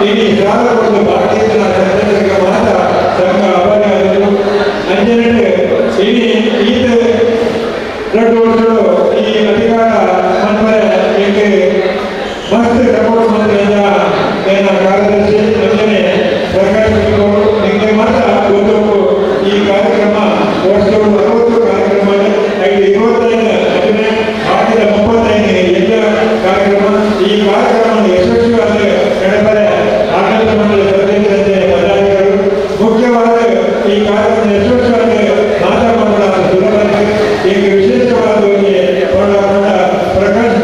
ಇಲ್ಲಿ ಸಾಲ ಕೊಟ್ಟು ಬಾಕಿ ಸದಸ್ಯರಿಗೆ ಮಾತ್ರ ಸಂಘ ಅಪಾಯ ಆದರು. ಅಂಜನೆ ಇಲ್ಲಿ ಈತ 2 ವರ್ಷಗಳು ಈ ಅಧಿಕಾರ ಮನ್ಮರೆ ಇಂಗೆ ಮಸ್ತ್ ಸಪೋರ್ಟ್ ಮಾಡಿದ ಏನ ಕಾರ್ಯದರ್ಶಿ ಅಂಜನೆ ಪ್ರಕಾಶ್ ನಿಮಗೆ ಮಾತ್ರ ಗೊತ್ತು. ಈ ಕಾರ್ಯಕ್ರಮ ವರ್ಷಗಳು 60 ಕಾರ್ಯಕ್ರಮ 25 ಹದಿನೈದು ಬಾಕಿದ 35 ಎಲ್ಲ ಕಾರ್ಯಕ್ರಮ ಈ ಕಾರ್ಯಕ್ರಮ ಯಶಸ್ವಿಯಾದ ನಡೆದರೆ ಆಡಳಿತ ಮಂಡಳಿ ಸದಸ್ಯರಂತೆ ಪದಾಧಿಕಾರಿಗಳು ಮುಖ್ಯವಾದ ಈ ಕಾರ್ಯಕ್ರಮ ಯಶಸ್ವಿಯಾದ ಮಾತಾ ಮಂಡಳ ಸುಲಭ ಈಗ ವಿಶೇಷವಾದ ಪ್ರಕಾಶ್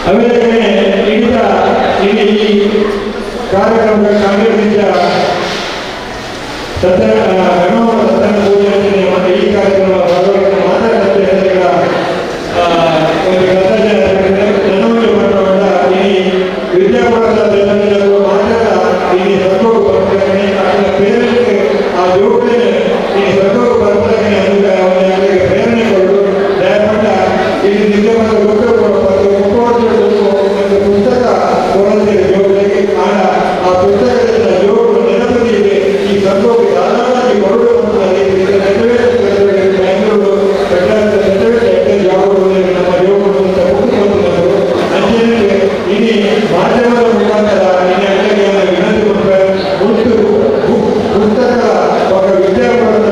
ಅವೇಳನೆ ಈಗ ಇಲ್ಲಿ ಈ ಕಾರ್ಯಕ್ರಮದ ಕಾರ್ಯದಿಂದ ಸತ್ಯ ಗಣವ ಸತ್ಯನ ಪೂಜೆ ಮತ್ತು ಈ ಕಾರ್ಯಕ್ರಮ ಭಾಗವಹಿಸಿದ ಮಾತಾಡಿದ ಒಂದು ಕರ್ತವ್ಯ ಮಾಡುವಾಗ ಈ ವಿದ್ಯಾಪುರದ ಮಾತ್ರ ಈ ಸಂಘ ಪ್ರೇರಣೆ ಆ ಜೋಡಣೆ ಈ ಸಂಘ ಬರ್ತದೆ ಪ್ರೇರಣೆ ಕೊಡು ದಯಮಾಡ ಇಲ್ಲಿ ನಿಜವಾದ ಒಂದು ಪುಸ್ತಕ ಕೊಡದೆ ಜೋಡಣೆಗೆ ಆಡ ಆ ಪುಸ್ತಕದಿಂದ ಜೋಡು ನೆನಪದಿದೆ ಈ ಸಂಘಕ್ಕೆ ಧಾರಾಳವಾಗಿ ಕೊಡುವಂತ ಬೆಂಗಳೂರು ನಮ್ಮ ಜೋಡು ಅಂಚೆ ಇಡೀ ಮಾಧ್ಯಮದ ಮುಖಾಂತರ ವಿನಂತಿ ಉಂಟು ಪುಸ್ತಕ ఒక ವಿದ್ಯಾಪುರದ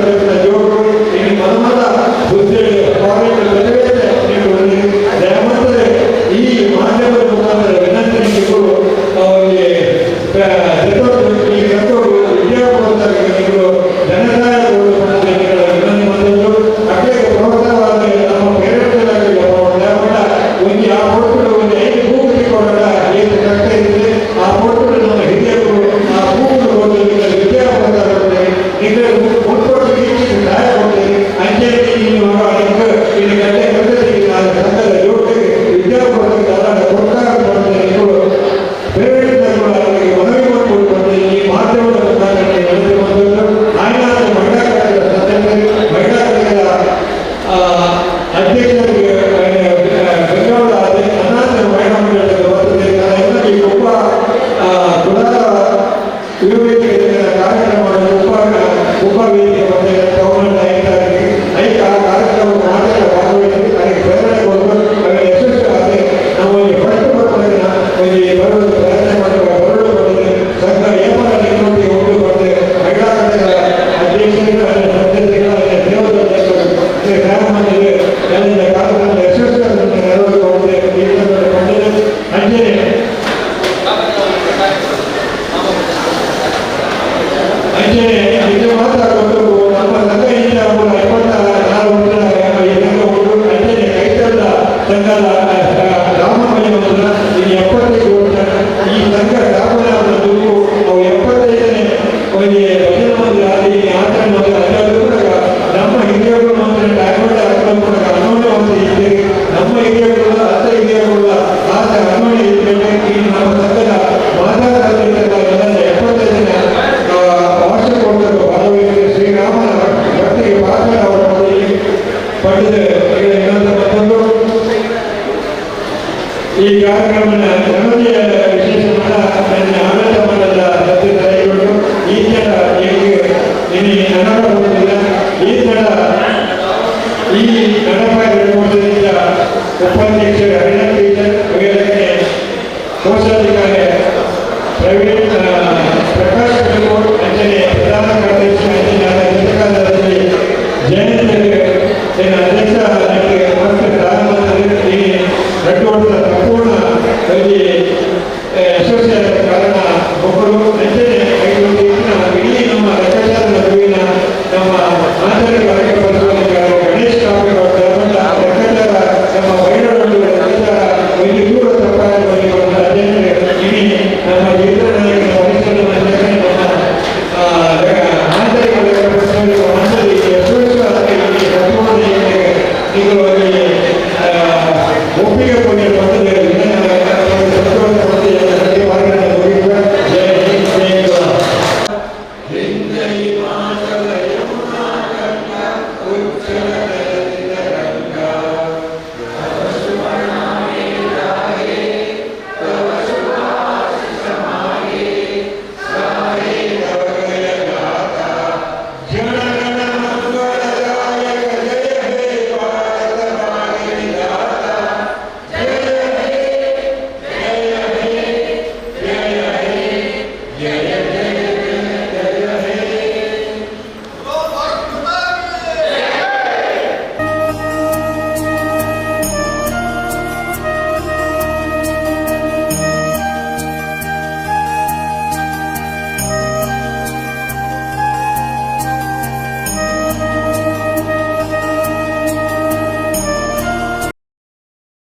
ಜೋಡು ಇಲ್ಲಿ ಮನಮದ ಬುದ್ಧಿ ದಯಮಾಡಿ ಈ ಮಾಧ್ಯಮದ ಮುಖಾಂತರ ವಿನಂತಿ ಅವರಿಗೆ ಈ ಸಂಘವು ವಿದ್ಯಾಪುರದ ಜನಸಹಾಯ ವಿನಂತಿ ಮಾಡಿದ್ದು ಅದೇ ಪ್ರೋತ್ಸಾಹವಾದ ನಮ್ಮ ಪೇರೆಂಟ್ಸ್ ಒಂದು ಆ ಫೋಟೋ ಒಂದು ಐದು ಬೂಕ್ ಕೊಡೋಣ ಏನು ಕಷ್ಟ ಇದೆ ಆ ಫೋಟೋ ನಮ್ಮ ಹಿರಿಯರು ಆ ಬೂಕ್ ವಿದ್ಯಾಪುರದ ಸಹಾಯ ಕೊಡ್ತೀವಿ ಅಂಚೆ ಇಲ್ಲಿ ಗಂಟೆ ಸಂಘದ ಜೋಡಿಗೆ ವಿದ್ಯಾಪುರದ ಪ್ರೋತ್ಸಾಹ ಕೊಡ್ತೇನೆ ಪೇರೆಂಟ್ಸ್ ಮನವಿ ಮಾಡಿಕೊಂಡು ಈ ಮಾಧ್ಯಮದ ಮುಖಾಂತರ ವಿನಂತಿ ಮಾಡಿದ್ದು ಆಯ್ನಾದ ಮಹಿಳಾ ಘಟಕದ ಸದಸ್ಯರು ಮಹಿಳಾ ಘಟಕದ ಅಧ್ಯಕ್ಷರಿಗೆ ಬೆಂಗಳೂರು ಅನಾಥ ಮಹಿಳಾ ಮಂಡಳದ ಬರ್ತದೆ ಈ ಉಪ ಕುಲಾಲ ಯುವವೇದಿಕೆ ಕಾರ್ಯಕ್ರಮವನ್ನು ಉಪ ಉಪವೇದಿಕೆ ಮತ್ತೆ ಗೌರ್ಮೆಂಟ್ ಐದು ಐದು ಆ ಕಾರ್ಯಕ್ರಮ ಮಾತ್ರ ಭಾಗವಹಿಸಿ ಅದಕ್ಕೆ ಪ್ರೇರಣೆ ಕೊಟ್ಟು ಅದಕ್ಕೆ ಯಶಸ್ವಿ ನಾವು ಒಂದು ಫಸ್ಟ್ ಬರ್ತದೆ ಒಂದು ಬರುವ ಪ್ರಯತ್ನ ಮಾಡುವ ಬರಲು ಬರ್ತದೆ ಸಂಘ ಏಮನ ನಿಮ್ಮೊಟ್ಟಿಗೆ ಉಂಟು ಬರ್ತದೆ ಮಹಿಳಾ ಘಟಕದ ಅಧ್ಯಕ್ಷರು ಸದಸ್ಯರುಗಳ ಸೇವಾ ಎಲ್ಲ ಕಾರ್ಯಕ್ರಮ ಯಶಸ್ವಿ ನೆರವೇರಿಸಿದೆ ಈ ಸಂದರ್ಭದಲ್ಲಿ ಅಂಜನೆ ಅಂಜನೆ ಇದು ಮಾತಾಡಿಕೊಂಡು ನಮ್ಮ ಸಂಘ ಇಂದ 24 ವರ್ಷದ ಈ ಸಂಘ ಉಂಟು. ಅಂಜನೆ ಕೈತಲ್ಲ ಸಂಘದ ರಾಮಮಯ ಈ 75 ವರ್ಷ ಈ ಸಂಘ ಸ್ಥಾಪನೆ ಆದದ್ದು ಅವು 75ನೇ ಒಂದು ಭಜನೆ ಮಂದಿರ ಅಲ್ಲಿ ಆಚರಣೆ ಮಂದಿರ ಅದೆಲ್ಲರೂ ಕೂಡ ನಮ್ಮ ಹಿರಿಯರು ಮಾತ್ರ ಡೈಮಂಡ್ ಹಾಕೊಂಡು ಕೂಡ 11 ವರ್ಷ ಇದ್ದೇವೆ. ನಮ್ಮ ಹಿರಿಯರು ಅತ್ತ ಹಿರಿಯರು ಆತ 11 ಇದ್ದೇವೆ. ಈ ನಮ್ಮ ಸಂಘದ ಮಾತಾಡ 75ನೇ ವಾರ್ಷಿಕೋತ್ಸವ ಭಾಗವಹಿಸಿ ಶ್ರೀರಾಮನ ಭಕ್ತಿಗೆ ಪಾತ್ರರಾದ ಪಡೆದ ಇನ್ನೊಂದು ಮತ್ತೊಂದು ಈ ಕಾರ್ಯಕ್ರಮದ ನಮ್ಮದೇ ವಿಶೇಷ ಆಡಳಿತ ಮಂಡಲದ ಸದಸ್ಯರು ಈ ಥರ ಅನಾಹುತಗೊಂಡಿಲ್ಲ. ಈ ಥರ ಈ ಕಡಪ 2 ವರ್ಷದಿಂದ ಉಪಾಧ್ಯಕ್ಷರು ಹರಿಣ ಟೀಚರ್ ವೇಳೆಗೆ ಕೋಶಾಧಿಕಾರಿ ಪ್ರವೀಣ್ ಪ್ರಕಾಶ್ ಬೆಂಗಳೂರು ಅಂಜನೆ ಪ್ರಧಾನ ಕಾರ್ಯದರ್ಶಿ ಅಂಜನೆ ಜೊತೆಗಾರರಲ್ಲಿ ಜಯಂತ್ ಅಧ್ಯಕ್ಷ ಮತ್ತೆ ಈ 2 ವರ್ಷ ಸಂಪೂರ್ಣ ಈ